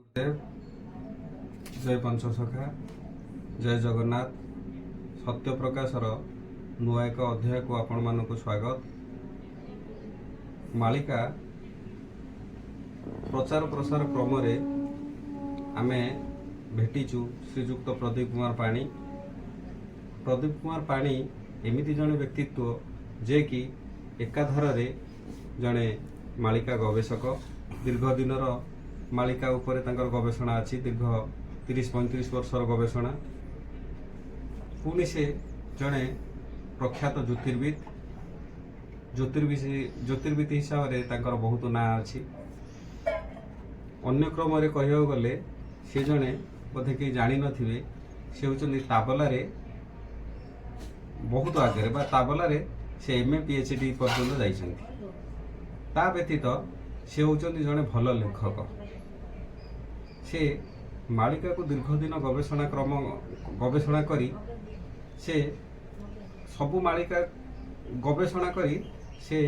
ଗୁରୁଦେବ, ଜୟ ପଞ୍ଚସଖା, ଜୟ ଜଗନ୍ନାଥ। ସତ୍ୟପ୍ରକାଶର ନୂଆ ଏକ ଅଧ୍ୟାୟକୁ ଆପଣମାନଙ୍କୁ ସ୍ୱାଗତ। ମାଳିକା ପ୍ରଚାର ପ୍ରସାର କ୍ରମରେ ଆମେ ଭେଟିଛୁ ଶ୍ରୀଯୁକ୍ତ ପ୍ରଦୀପ କୁମାର ପାଣି। ପ୍ରଦୀପ କୁମାର ପାଣି ଏମିତି ଜଣେ ବ୍ୟକ୍ତିତ୍ୱ ଯେ କି ଏକାଧାରରେ ଜଣେ ମାଳିକା ଗବେଷକ। ଦୀର୍ଘ ଦିନର ମାଳିକା ଉପରେ ତାଙ୍କର ଗବେଷଣା ଅଛି, ଦୀର୍ଘ 30-35 ବର୍ଷର ଗବେଷଣା। ପୁଣି ସେ ଜଣେ ପ୍ରଖ୍ୟାତ ଜ୍ୟୋତିର୍ବିଦ। ଜ୍ୟୋତିର୍ବିଦ ହିସାବରେ ତାଙ୍କର ବହୁତ ନାଁ ଅଛି। ଅନ୍ୟ କ୍ରମରେ କହିବାକୁ ଗଲେ ସେ ଜଣେ, ବୋଧେ କେହି ଜାଣିନଥିବେ, ସେ ହେଉଛନ୍ତି ତାବଲାରେ ବହୁତ ଆଗରେ ବା ତାବଲାରେ ସେ ଏମ୍ ଏ, ପିଏଚ୍ ଡି ପର୍ଯ୍ୟନ୍ତ ଯାଇଛନ୍ତି। ତା ବ୍ୟତୀତ ସେ ହେଉଛନ୍ତି ଜଣେ ଭଲ ଲେଖକ। ସେ ମାଳିକାକୁ ଦୀର୍ଘ ଦିନ ଗବେଷଣା କରି, ସେ ସବୁ ମାଳିକା ଗବେଷଣା କରି ସେ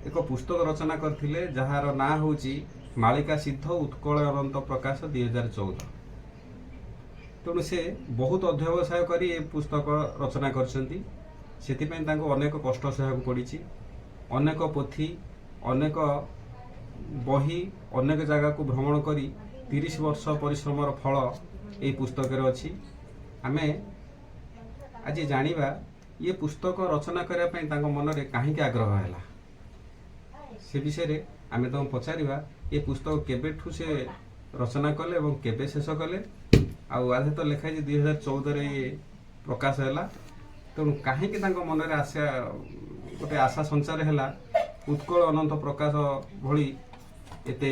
ଏକ ପୁସ୍ତକ ରଚନା କରିଥିଲେ, ଯାହାର ନାଁ ହେଉଛି ମାଳିକା ସିଦ୍ଧ ଉତ୍କଳ ଅନନ୍ତ ପ୍ରକାଶ 2014। ତେଣୁ ସେ ବହୁତ ଅଧ୍ୟବସାୟ କରି ଏ ପୁସ୍ତକ ରଚନା କରିଛନ୍ତି। ସେଥିପାଇଁ ତାଙ୍କୁ ଅନେକ କଷ୍ଟ ସହିବାକୁ ପଡ଼ିଛି। ଅନେକ ପୋଥି, ଅନେକ ବହି, ଅନେକ ଜାଗାକୁ ଭ୍ରମଣ କରି 30 ବର୍ଷ ପରିଶ୍ରମର ଫଳ ଏଇ ପୁସ୍ତକରେ ଅଛି। ଆମେ ଆଜି ଜାଣିବା, ଇଏ ପୁସ୍ତକ ରଚନା କରିବା ପାଇଁ ତାଙ୍କ ମନରେ କାହିଁକି ଆଗ୍ରହ ହେଲା, ସେ ବିଷୟରେ ଆମେ ତାଙ୍କୁ ପଚାରିବା। ଏ ପୁସ୍ତକ କେବେଠୁ ସେ ରଚନା କଲେ ଏବଂ କେବେ ଶେଷ କଲେ? ଆଉ ଆଜି ତ ଲେଖା ହେଇଛି 2014ରେ ଇଏ ପ୍ରକାଶ ହେଲା। ତେଣୁ କାହିଁକି ତାଙ୍କ ମନରେ ଆଶା, ଗୋଟେ ଆଶା ସଞ୍ଚାର ହେଲା ଉତ୍କଳ ଅନନ୍ତ ପ୍ରକାଶ ଭଳି ଏତେ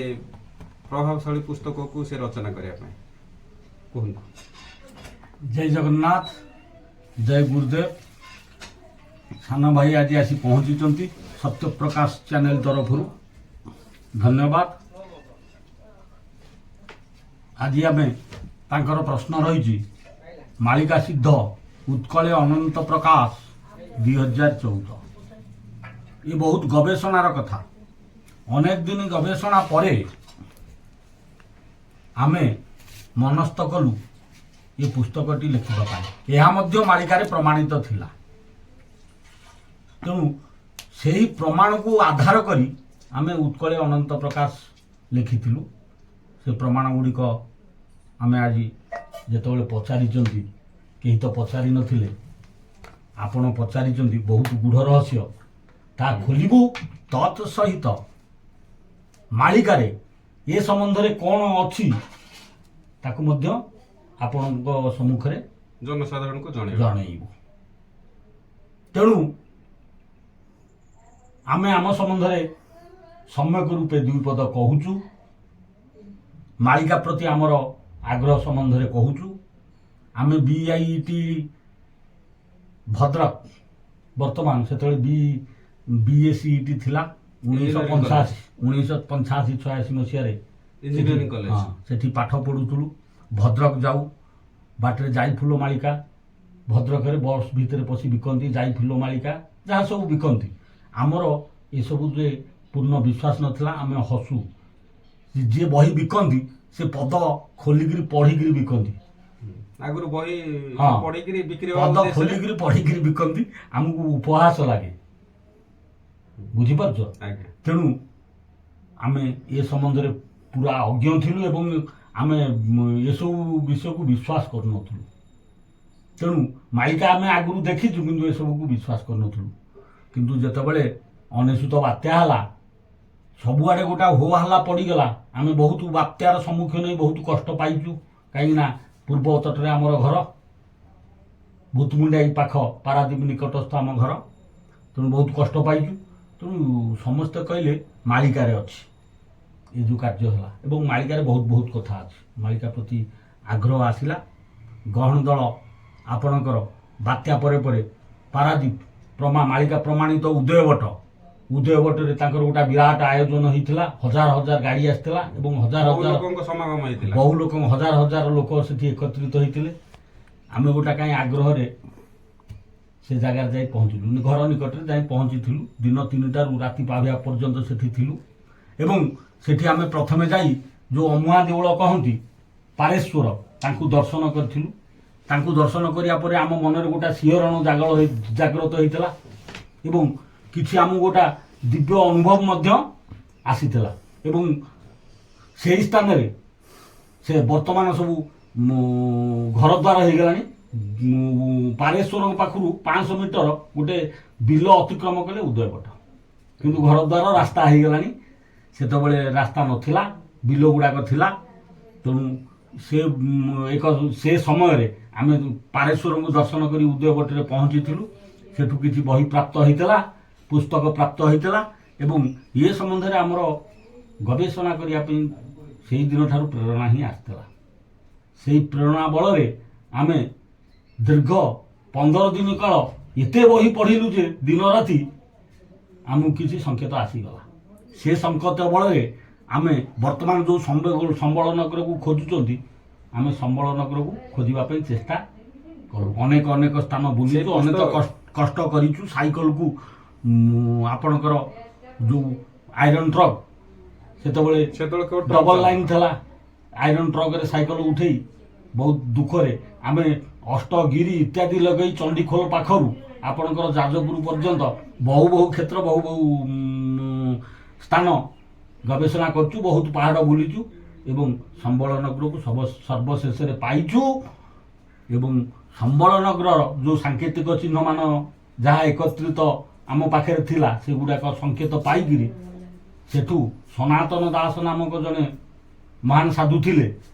ପ୍ରଭାବଶାଳୀ ପୁସ୍ତକକୁ ସେ ରଚନା କରିବା ପାଇଁ? କୁହନ୍ତୁ। ଜୟ ଜଗନ୍ନାଥ, ଜୟ ଗୁରୁଦେବ। ସାନ ଭାଇ ଆଜି ଆସି ପହଞ୍ଚିଛନ୍ତି, ସତ୍ୟପ୍ରକାଶ ଚ୍ୟାନେଲ ତରଫରୁ ଧନ୍ୟବାଦ। ଆଜି ଆମେ ତାଙ୍କର ପ୍ରଶ୍ନ ରହିଛି ମାଳିକା ସିଦ୍ଧ ଉତ୍କଳେ ଅନନ୍ତ ପ୍ରକାଶ 2014। ଏ ବହୁତ ଗବେଷଣାର କଥା। ଅନେକ ଦିନ ଗବେଷଣା ପରେ ଆମେ ମନସ୍ଥ କଲୁ ଏ ପୁସ୍ତକଟି ଲେଖିବା ପାଇଁ। ଏହା ମଧ୍ୟ ମାଳିକାରେ ପ୍ରମାଣିତ ଥିଲା। ତେଣୁ ସେହି ପ୍ରମାଣକୁ ଆଧାର କରି ଆମେ ଉତ୍କଳେ ଅନନ୍ତ ପ୍ରକାଶ ଲେଖିଥିଲୁ। ସେ ପ୍ରମାଣ ଗୁଡ଼ିକ ଆମେ ଆଜି ଯେତେବେଳେ ପଚାରିଛନ୍ତି, କେହି ତ ପଚାରି ନଥିଲେ, ଆପଣ ପଚାରିଛନ୍ତି, ବହୁତ ଗୂଢ଼ ରହସ୍ୟ ତାହା ଖୋଲିବୁ। ତତ୍ ସହିତ ମାଳିକାରେ ଏ ସମ୍ବନ୍ଧରେ କ'ଣ ଅଛି, ତାକୁ ମଧ୍ୟ ଆପଣଙ୍କ ସମ୍ମୁଖରେ ଜନସାଧାରଣଙ୍କୁ ଜଣେଇବା। ଜଣେଇବୁ। ତେଣୁ ଆମେ ଆମ ସମ୍ବନ୍ଧରେ ସମ୍ୟକ ରୂପେ ଦୁଇ ପଦ କହୁଛୁ, ମାଳିକା ପ୍ରତି ଆମର ଆଗ୍ରହ ସମ୍ବନ୍ଧରେ କହୁଛୁ। ଆମେ ବିଆଇଟି ଭଦ୍ରକ, ବର୍ତ୍ତମାନ ସେତେବେଳେ ବିଏସ୍ଇଟି ଥିଲା, 1985, 1985-86 ମସିହାରେ ଇଞ୍ଜିନିୟରିଂ କଲେଜ। ହଁ, ସେଠି ପାଠ ପଢ଼ୁଥିଲୁ। ଭଦ୍ରକ ଯାଉ, ବାଟରେ ଯାଇ ଫୁଲ ମାଳିକା ଭଦ୍ରକରେ ବସ୍ ଭିତରେ ପଶି ବିକନ୍ତି, ଯାଇ ଫୁଲ ମାଳିକା ଯାହା ସବୁ ବିକନ୍ତି। ଆମର ଏସବୁରେ ପୂର୍ଣ୍ଣ ବିଶ୍ୱାସ ନଥିଲା। ଆମେ ହସୁ, ଯିଏ ବହି ବିକନ୍ତି ସେ ପଦ ଖୋଲିକିରି ପଢ଼ିକିରି ବିକନ୍ତି। ଆଗରୁ ବହି ପଢିକିରି ବିକ୍ରି ହେବା ପଦ ଉଦ୍ଦେଶ୍ୟରେ- ଖୋଲିକିରି ପଢ଼ିକିରି ବିକନ୍ତି, ଆମକୁ ଉପହାସ ଲାଗେ, ବୁଝିପାରୁଛ? ଆଜ୍ଞା। ତେଣୁ ଆମେ ଏ ସମ୍ବନ୍ଧରେ ପୁରା ଅଜ୍ଞ ଥିଲୁ ଏବଂ ଆମେ ଏସବୁ ବିଷୟକୁ ବିଶ୍ୱାସ କରୁନଥିଲୁ। ତେଣୁ ମାଳିକା ଆମେ ଆଗରୁ ଦେଖିଛୁ, କିନ୍ତୁ ଏସବୁକୁ ବିଶ୍ୱାସ କରୁନଥିଲୁ। କିନ୍ତୁ ଯେତେବେଳେ 99 ବାତ୍ୟା ହେଲା, ସବୁଆଡ଼େ ଗୋଟା ହୋ ହାଲ୍ଲା ପଡ଼ିଗଲା। ଆମେ ବହୁତ ବାତ୍ୟାର ସମ୍ମୁଖୀନ ହୋଇ ବହୁତ କଷ୍ଟ ପାଇଛୁ, କାହିଁକିନା ପୂର୍ବ ତଟରେ ଆମର ଘର, ଭୂତମୁଣ୍ଡାଇ ପାଖ ପାରାଦ୍ୱୀପ ନିକଟସ୍ଥ ଆମ ଘର। ତେଣୁ ବହୁତ କଷ୍ଟ ପାଇଛୁ। ତେଣୁ ସମସ୍ତେ କହିଲେ ମାଳିକାରେ ଅଛି ଏ ଯେଉଁ କାର୍ଯ୍ୟ ହେଲା ଏବଂ ମାଳିକାରେ ବହୁତ ବହୁତ କଥା ଅଛି। ମାଳିକା ପ୍ରତି ଆଗ୍ରହ ଆସିଲା। ଗହଣ ଦଳ ଆପଣଙ୍କର ବାତ୍ୟା ପରେ ପରେ ପାରାଦ୍ୱୀପ ମାଳିକା ପ୍ରମାଣିତ ଉଦୟବଟ, ଉଦୟବଟରେ ତାଙ୍କର ଗୋଟେ ବିରାଟ ଆୟୋଜନ ହେଇଥିଲା। ହଜାର ହଜାର ଗାଡ଼ି ଆସିଥିଲା ଏବଂ ହଜାର ବହୁ ହଜାର ଲୋକଙ୍କ ସମାଗମ ହେଇଥିଲା। ବହୁ ଲୋକ, ହଜାର ହଜାର ଲୋକ ସେଠି ଏକତ୍ରିତ ହେଇଥିଲେ। ଆମେ ଗୋଟା କାହିଁ ଆଗ୍ରହରେ ସେ ଜାଗାରେ ଯାଇ ପହଞ୍ଚିଲୁ। ଘର ନିକଟରେ ଯାଇ ପହଞ୍ଚିଥିଲୁ। ଦିନ 3ଟାରୁ ରାତି ପାହିବା ପର୍ଯ୍ୟନ୍ତ ସେଠି ଥିଲୁ ଏବଂ ସେଠି ଆମେ ପ୍ରଥମେ ଯାଇ ଯେଉଁ ଅମୁଆ ଦେଉଳ କହନ୍ତି, ପାରେଶ୍ୱର, ତାଙ୍କୁ ଦର୍ଶନ କରିଥିଲୁ। ତାଙ୍କୁ ଦର୍ଶନ କରିବା ପରେ ଆମ ମନରେ ଗୋଟା ଶିହରଣ ଜାଗ୍ରତ ହେଇଥିଲା ଏବଂ କିଛି ଆମକୁ ଗୋଟା ଦିବ୍ୟ ଅନୁଭବ ମଧ୍ୟ ଆସିଥିଲା। ଏବଂ ସେହି ସ୍ଥାନରେ ସେ ବର୍ତ୍ତମାନ ସବୁ ଘର ଦ୍ୱାର ହେଇଗଲାଣି। ପାରେଶ୍ୱରଙ୍କ ପାଖରୁ 500 ମିଟର ଗୋଟେ ବିଲ ଅତିକ୍ରମ କଲେ ଉଦୟବଟ, କିନ୍ତୁ ଘର ଦ୍ୱାର ରାସ୍ତା ହେଇଗଲାଣି। ସେତେବେଳେ ରାସ୍ତା ନଥିଲା, ବିଲ ଗୁଡ଼ାକ ଥିଲା। ତେଣୁ ସେ ଏକ ସେ ସମୟରେ ଆମେ ପାରେଶ୍ୱରଙ୍କୁ ଦର୍ଶନ କରି ଉଦୟବଟରେ ପହଞ୍ଚିଥିଲୁ। ସେଠୁ କିଛି ବହି ପ୍ରାପ୍ତ ହେଇଥିଲା, ପୁସ୍ତକ ପ୍ରାପ୍ତ ହେଇଥିଲା ଏବଂ ଇଏ ସମ୍ବନ୍ଧରେ ଆମର ଗବେଷଣା କରିବା ପାଇଁ ସେଇ ଦିନଠାରୁ ପ୍ରେରଣା ହିଁ ଆସିଥିଲା। ସେଇ ପ୍ରେରଣା ବଳରେ ଆମେ ଦୀର୍ଘ 15 ଦିନ କାଳ ଏତେ ବହି ପଢ଼ିଲୁ ଯେ ଦିନ ରାତି ଆମକୁ କିଛି ସଂକେତ ଆସିଗଲା। ସେ ସଂକେତ ବଳରେ ଆମେ ବର୍ତ୍ତମାନ ଯେଉଁ ସମ୍ବଳ ନଗରକୁ ଖୋଜୁଛନ୍ତି, ଆମେ ସମ୍ବଳ ନଗରକୁ ଖୋଜିବା ପାଇଁ ଚେଷ୍ଟା କରୁ। ଅନେକ ଅନେକ ସ୍ଥାନ ବୁଲିଛୁ, ସେ ଅନେକ ପୁସ୍ତକ- କଷ୍ଟ କରିଛୁ। ସାଇକେଲକୁ ଆପଣଙ୍କର ଯେଉଁ ଆଇରନ୍ ଟ୍ରକ୍ ସେତେବେଳେ ସେତେବେଳେ କେବଳ ଟ୍ରକ୍ ଡବଲ ଚାଲୁଥିଲା। ଲାଇନ୍ ଥିଲା, ଆଇରନ୍ ଟ୍ରକରେ ସାଇକେଲ ଉଠେଇ ବହୁତ ଦୁଃଖରେ ଆମେ ଅଷ୍ଟଗିରି ଇତ୍ୟାଦି ଲଗେଇ ଚଣ୍ଡିଖୋଲ ପାଖରୁ ଆପଣଙ୍କର ଯାଜପୁର ପର୍ଯ୍ୟନ୍ତ ବହୁ ବହୁ କ୍ଷେତ୍ର, ବହୁ ବହୁ ସ୍ଥାନ ଗବେଷଣା କରୁଛୁ, ବହୁତ ପାହାଡ଼ ବୁଲିଛୁ ଏବଂ ସମ୍ବଳ ନଗରକୁ ସର୍ବଶେଷରେ ପାଇଛୁ। ଏବଂ ସମ୍ବଳ ନଗରର ଯେଉଁ ସାଙ୍କେତିକ ଚିହ୍ନମାନ ଯାହା ଏକତ୍ରିତ ଆମ ପାଖରେ ଥିଲା, ସେଗୁଡ଼ାକ ସଂକେତ ପାଇକିରି ସେଠୁ ସନାତନ ଦାସ ନାମକ ଜଣେ ମହାନ ସାଧୁ ଥିଲେ,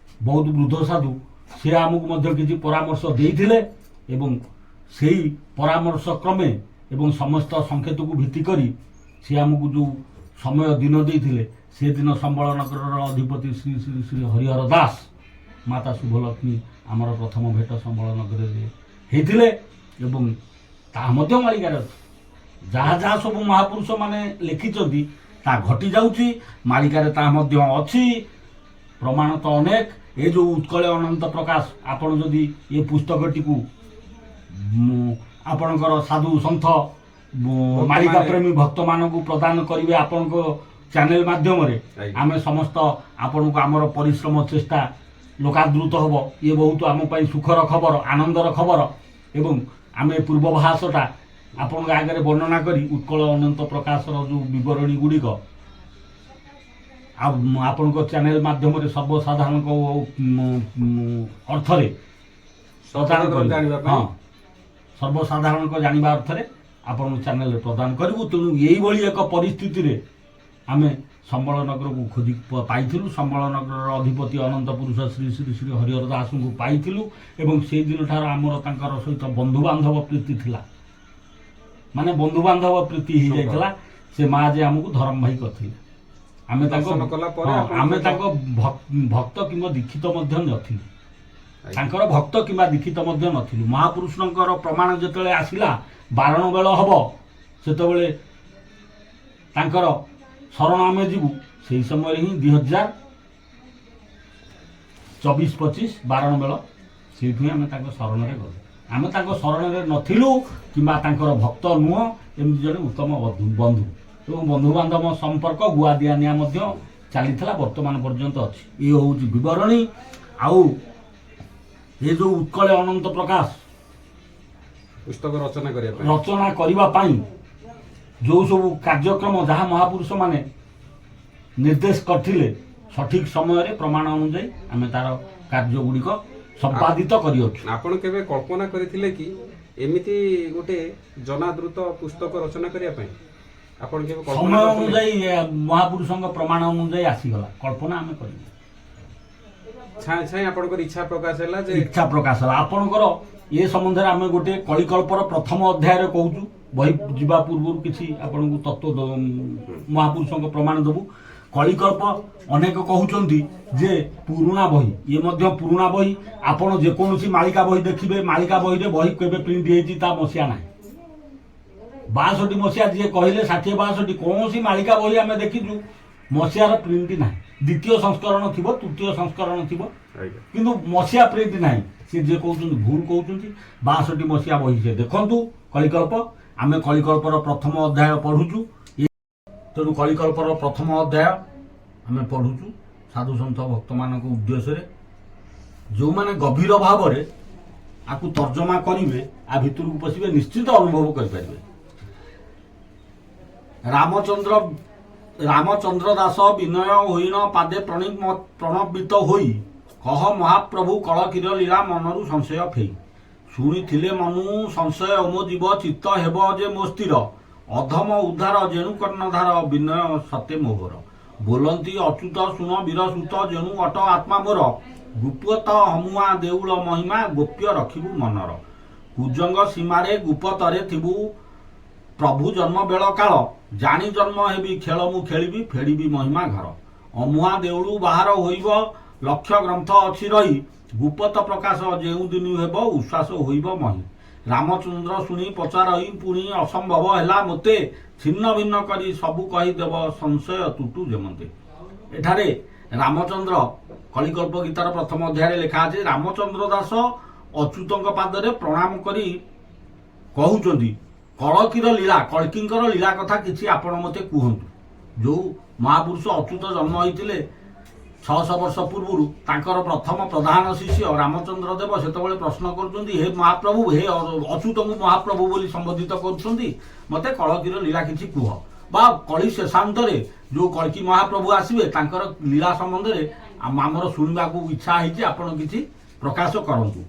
ବହୁତ ବୃଦ୍ଧ ସାଧୁ, ସେ ଆମକୁ ମଧ୍ୟ କିଛି ପରାମର୍ଶ ଦେଇଥିଲେ। ଏବଂ ସେଇ ପରାମର୍ଶ କ୍ରମେ ଏବଂ ସମସ୍ତ ସଂକେତକୁ ଭିତ୍ତି କରି ସେ ଆମକୁ ଯେଉଁ ସମୟ ଦିନ ଦେଇଥିଲେ, ସେ ଦିନ ସମ୍ବଳ ନଗରର ଅଧିପତି ଶ୍ରୀ ଶ୍ରୀ ଶ୍ରୀ ହରିହର ଦାସ, ମାତା ଶୁଭଲକ୍ଷ୍ମୀ ଆମର ପ୍ରଥମ ଭେଟ ସମ୍ବଳ ନଗରରେ ହେଇଥିଲେ ଏବଂ ତାହା ମଧ୍ୟ ମାଳିକାରେ ଅଛି। ଯାହା ଯାହା ସବୁ ମହାପୁରୁଷମାନେ ଲେଖିଛନ୍ତି ତାହା ଘଟି ଯାଉଛି, ମାଳିକାରେ ତାହା ମଧ୍ୟ ଅଛି। ପ୍ରମାଣ ତ ଅନେକ। ଏ ଯେଉଁ ଉତ୍କଳ ଅନନ୍ତ ପ୍ରକାଶ, ଆପଣ ଯଦି ଏ ପୁସ୍ତକଟିକୁ ଆପଣଙ୍କର ସାଧୁ ସନ୍ଥ ମାଳିକା ପ୍ରେମୀ ଭକ୍ତମାନଙ୍କୁ ପ୍ରଦାନ କରିବେ ଆପଣଙ୍କ ଚ୍ୟାନେଲ ମାଧ୍ୟମରେ, ଆମେ ସମସ୍ତ ଆପଣଙ୍କୁ ଆମର ପରିଶ୍ରମ ଚେଷ୍ଟା ଲୋକାଦୃତ ହେବ। ଇଏ ବହୁତ ଆମ ପାଇଁ ସୁଖର ଖବର, ଆନନ୍ଦର ଖବର। ଏବଂ ଆମେ ପୂର୍ବଭାସଟା ଆପଣଙ୍କ ଆଗରେ ବର୍ଣ୍ଣନା କରି ଉତ୍କଳ ଅନନ୍ତ ପ୍ରକାଶର ଯେଉଁ ବିବରଣୀ ଗୁଡ଼ିକ ଆଉ ଆପଣଙ୍କ ଚ୍ୟାନେଲ ମାଧ୍ୟମରେ ସର୍ବସାଧାରଣଙ୍କ ଅର୍ଥରେ ପ୍ରଦାନ ସର୍ବସାଧାରଣ କରିବୁ। ଜାଣିବା ପାଇଁ। ହଁ, ସର୍ବସାଧାରଣଙ୍କ ଜାଣିବା ଅର୍ଥରେ ଆପଣଙ୍କ ଚ୍ୟାନେଲରେ ପ୍ରଦାନ କରିବୁ। ତେଣୁ ଏଇଭଳି ଏକ ପରିସ୍ଥିତିରେ ଆମେ ସମ୍ବଳ ନଗରକୁ ଖୋଜି ପାଇଥିଲୁ। ସମ୍ବଳ ନଗରର ଅଧିପତି ଅନନ୍ତ ପୁରୁଷ ଶ୍ରୀ ଶ୍ରୀ ଶ୍ରୀ ହରିହର ଦାସଙ୍କୁ ପାଇଥିଲୁ ଏବଂ ସେଇ ଦିନଠାରୁ ଆମର ତାଙ୍କର ସହିତ ବନ୍ଧୁବାନ୍ଧବ ପ୍ରୀତି ଥିଲା, ମାନେ ବନ୍ଧୁବାନ୍ଧବ ପ୍ରୀତି ହେଇଯାଇଥିଲା। ସେ ମା ଯେ ଆମକୁ ଧରମ ଭାଇ କରିଥିଲେ, ଆମେ ତାଙ୍କ ଦର୍ଶନ କଲା ପରେ ହଁ, ଆପଣଙ୍କ ଆମେ ସହିତ- ତାଙ୍କ ଭକ୍ତ କିମ୍ବା ଦୀକ୍ଷିତ ମଧ୍ୟ ନଥିଲୁ। ତାଙ୍କର ଭକ୍ତ କିମ୍ବା ଦୀକ୍ଷିତ ମଧ୍ୟ ନଥିଲୁ। ମହାପୁରୁଷଙ୍କର ପ୍ରମାଣ ଯେତେବେଳେ ଆସିଲା, ବାରଣ ବେଳ ହବ, ସେତେବେଳେ ତାଙ୍କର ଶରଣ ଆମେ ଯିବୁ। ସେଇ ସମୟରେ ହିଁ 2024-25 ବାରଣ ବେଳ, ସେଇଠୁ ହିଁ ଆମେ ତାଙ୍କ ଶରଣରେ ଗଲୁ। ଆମେ ତାଙ୍କ ଶରଣରେ ନଥିଲୁ କିମ୍ବା ତାଙ୍କର ଭକ୍ତ ନୁହଁ, ଏମିତି ଜଣେ ଉତ୍ତମ ବନ୍ଧୁ ଏବଂ ବନ୍ଧୁବାନ୍ଧବ ସମ୍ପର୍କ ଗୁଆ ଦିଆ ନିଆ ମଧ୍ୟ ଚାଲିଥିଲା, ବର୍ତ୍ତମାନ ପର୍ଯ୍ୟନ୍ତ ଅଛି। ଇଏ ହେଉଛି ବିବରଣୀ। ଆଉ ଏ ଯେଉଁ ଉତ୍କଳ ଅନନ୍ତ ପ୍ରକାଶ ପୁସ୍ତକ ରଚନା କରିବା ପାଇଁ ରଚନା କରିବା ପାଇଁ ଯେଉଁ ସବୁ କାର୍ଯ୍ୟକ୍ରମ ଯାହା ମହାପୁରୁଷମାନେ ନିର୍ଦ୍ଦେଶ କରିଥିଲେ, ସଠିକ ସମୟରେ ପ୍ରମାଣ ଅନୁଯାୟୀ ଆମେ ତାର କାର୍ଯ୍ୟ ଗୁଡ଼ିକ ସମ୍ପାଦିତ କରିଅଛୁ। ଆପଣ କେବେ କଳ୍ପନା କରିଥିଲେ କି ଏମିତି ଗୋଟେ ଜନାଦୃତ ପୁସ୍ତକ ରଚନା କରିବା ପାଇଁ? ଆପଣ କେବେ କଳ୍ପନା ସମୟ କରିଥିଲେ? ଅନୁଯାୟୀ ମହାପୁରୁଷଙ୍କ ପ୍ରମାଣ ଅନୁଯାୟୀ ଆସିଗଲା, କଳ୍ପନା ଆମେ କରିବୁ। ଛାଏଁ ଛାଏଁ ଆପଣଙ୍କର ଇଚ୍ଛା ପ୍ରକାଶ ହେଲା ଯେ ଇଚ୍ଛା ପ୍ରକାଶ ହେଲା ଆପଣଙ୍କର। ଏ ସମ୍ବନ୍ଧରେ ଆମେ ଗୋଟେ କଳିକଳ୍ପର ପ୍ରଥମ ଅଧ୍ୟାୟରେ କହୁଛୁ। ବହି ଯିବା ପୂର୍ବରୁ କିଛି ଆପଣଙ୍କୁ ତତ୍ତ୍ୱ ମହାପୁରୁଷଙ୍କ ପ୍ରମାଣ ଦେବୁ। କଳିକଳ୍ପ ଅନେକ କହୁଛନ୍ତି ଯେ ପୁରୁଣା ବହି, ଇଏ ମଧ୍ୟ ପୁରୁଣା ବହି। ଆପଣ ଯେକୌଣସି ମାଳିକା ବହି ଦେଖିବେ, ମାଳିକା ବହିରେ ବହି କେବେ ପ୍ରିଣ୍ଟ ହେଇଛି ତା ମସିହା ନାହିଁ। 62 ମସିହା ଯିଏ କହିଲେ, 60 62, କୌଣସି ମାଳିକା ବହି ଆମେ ଦେଖିଛୁ ମସିହାର ପ୍ରିଣ୍ଟ ନାହିଁ। ଦ୍ୱିତୀୟ ସଂସ୍କରଣ ଥିବ, ତୃତୀୟ ସଂସ୍କରଣ ଥିବ, କିନ୍ତୁ ମସିହା ପ୍ରିଣ୍ଟ ନାହିଁ। ସେ ଯିଏ କହୁଛନ୍ତି ଭୁଲ କହୁଛନ୍ତି। 62 ମସିହା ବହି ସେ ଦେଖନ୍ତୁ କଳିକଳ୍ପ। ଆମେ କଳିକଳ୍ପର ପ୍ରଥମ ଅଧ୍ୟାୟ ପଢୁଛୁ। ତେଣୁ କଳିକଳ୍ପର ପ୍ରଥମ ଅଧ୍ୟାୟ ଆମେ ପଢୁଛୁ। ସାଧୁସନ୍ଥ ଭକ୍ତମାନଙ୍କ ଉଦ୍ଦେଶ୍ୟରେ, ଯେଉଁମାନେ ଗଭୀର ଭାବରେ ଆକୁ ତର୍ଜମା କରିବେ, ଆ ଭିତରକୁ ପଶିବେ, ନିଶ୍ଚିତ ଅନୁଭବ କରିପାରିବେ। ରାମଚନ୍ଦ୍ର ରାମଚନ୍ଦ୍ର ଦାସ ବିନୟ ହୋଇଣ ପାଦେ ପ୍ରଣବିତ ହୋଇ, କହ ମହାପ୍ରଭୁ କଳକିର ଲୀଳା ମନରୁ ସଂଶୟ ଫେଇ। ଶୁଣିଥିଲେ ମନୁ ସଂଶୟ ମୋ ଜୀବ ଚିତ୍ତ ହେବ ଯେ ମୋ ସ୍ଥିର, ଅଧମ ଉଦ୍ଧାର ଯେଣୁ କର୍ଣ୍ଣଧାର ବିନୟ ସତେ ମୋହର। ବୋଲନ୍ତି ଅଚ୍ୟୁତ ଶୁଣ ବୀରସୁତ, ଯେଣୁ ଅଟ ଆତ୍ମା ମୋର, ଗୁପତ ହମୁଆ ଦେଉଳ ମହିମା ଗୋପ୍ୟ ରଖିବୁ ମନର। କୁଜଙ୍ଗ ସୀମାରେ ଗୁପତରେ ଥିବୁ ପ୍ରଭୁ ଜନ୍ମ ବେଳ କାଳ, ଜାଣି ଜନ୍ମ ହେବି ଖେଳ ମୁଁ ଖେଳିବି ଫେଡ଼ିବି ମହିମା ଘର। ଅମୁହା ଦେଉଳୁ ବାହାର ହୋଇବ ଲକ୍ଷ ଗ୍ରନ୍ଥ ଅଛି ରହି, ଗୁପତ ପ୍ରକାଶ ଯେଉଁ ଦିନୁ ହେବ ଉଶ୍ୱାସ ହୋଇବ ମହି। ରାମଚନ୍ଦ୍ର ଶୁଣି ପଚାରଇ ପୁଣି, ଅସମ୍ଭବ ହେଲା ମୋତେ, ଛିନ୍ନ ଭିନ୍ନ କରି ସବୁ କହିଦେବ ସଂଶୟ ତୁଟୁ ଯେମନ୍ତେ। ଏଠାରେ ରାମଚନ୍ଦ୍ର, କଳିକଳ୍ପ ଗୀତାର ପ୍ରଥମ ଅଧ୍ୟାୟରେ ଲେଖା ଅଛି, ରାମଚନ୍ଦ୍ର ଦାସ ଅଚ୍ୟୁତଙ୍କ ପାଦରେ ପ୍ରଣାମ କରି କହୁଛନ୍ତି, କଳକିର ଲୀଳା, କଳ୍କୀଙ୍କର ଲୀଳା କଥା କିଛି ଆପଣ ମୋତେ କୁହନ୍ତୁ। ଯୋଉ ମହାପୁରୁଷ ଅଚ୍ୟୁତ ଜନ୍ମ ହୋଇଥିଲେ 600 ବର୍ଷ ପୂର୍ବରୁ, ତାଙ୍କର ପ୍ରଥମ ପ୍ରଧାନ ଶିଷ୍ୟ ରାମଚନ୍ଦ୍ର ଦେବ ସେତେବେଳେ ପ୍ରଶ୍ନ କରୁଛନ୍ତି, ହେ ମହାପ୍ରଭୁ, ହେ ଅଚ୍ୟୁତଙ୍କୁ ମହାପ୍ରଭୁ ବୋଲି ସମ୍ବୋଧିତ କରୁଛନ୍ତି, ମୋତେ କଳକିର ଲୀଳା କିଛି କୁହ, ବା କଳି ଶେଷାନ୍ତରେ ଯୋଉ କଳ୍କୀ ମହାପ୍ରଭୁ ଆସିବେ ତାଙ୍କର ଲୀଳା ସମ୍ବନ୍ଧରେ ଆମର ଶୁଣିବାକୁ ଇଚ୍ଛା ହେଇଛି, ଆପଣ କିଛି ପ୍ରକାଶ କରନ୍ତୁ,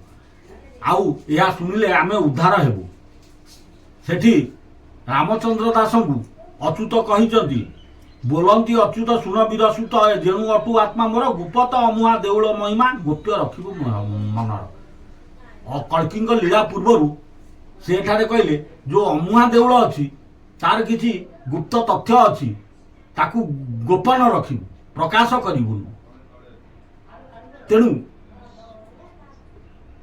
ଆଉ ଏହା ଶୁଣିଲେ ଆମେ ଉଦ୍ଧାର ହେବୁ। ସେଠି ରାମଚନ୍ଦ୍ର ଦାସଙ୍କୁ ଅଚ୍ୟୁତ କହିଛନ୍ତି, ବୋଲନ୍ତି ଅଚ୍ୟୁତ ଶୁଣ ବୀରସୁତ, ଯେଣୁ ଅଟୁ ଆତ୍ମା ମୋର, ଗୁପତ ଅମୁହା ଦେଉଳ ମହିମା ଗୋପ୍ୟ ରଖିବୁ ମନର। କଳ୍କୀଙ୍କ ଲୀଳା ପୂର୍ବରୁ ସେ ଏଠାରେ କହିଲେ, ଯୋଉ ଅମୁହା ଦେଉଳ ଅଛି ତାର କିଛି ଗୁପ୍ତ ତଥ୍ୟ ଅଛି, ତାକୁ ଗୋପନ ରଖିବୁ, ପ୍ରକାଶ କରିବୁନୁ। ତେଣୁ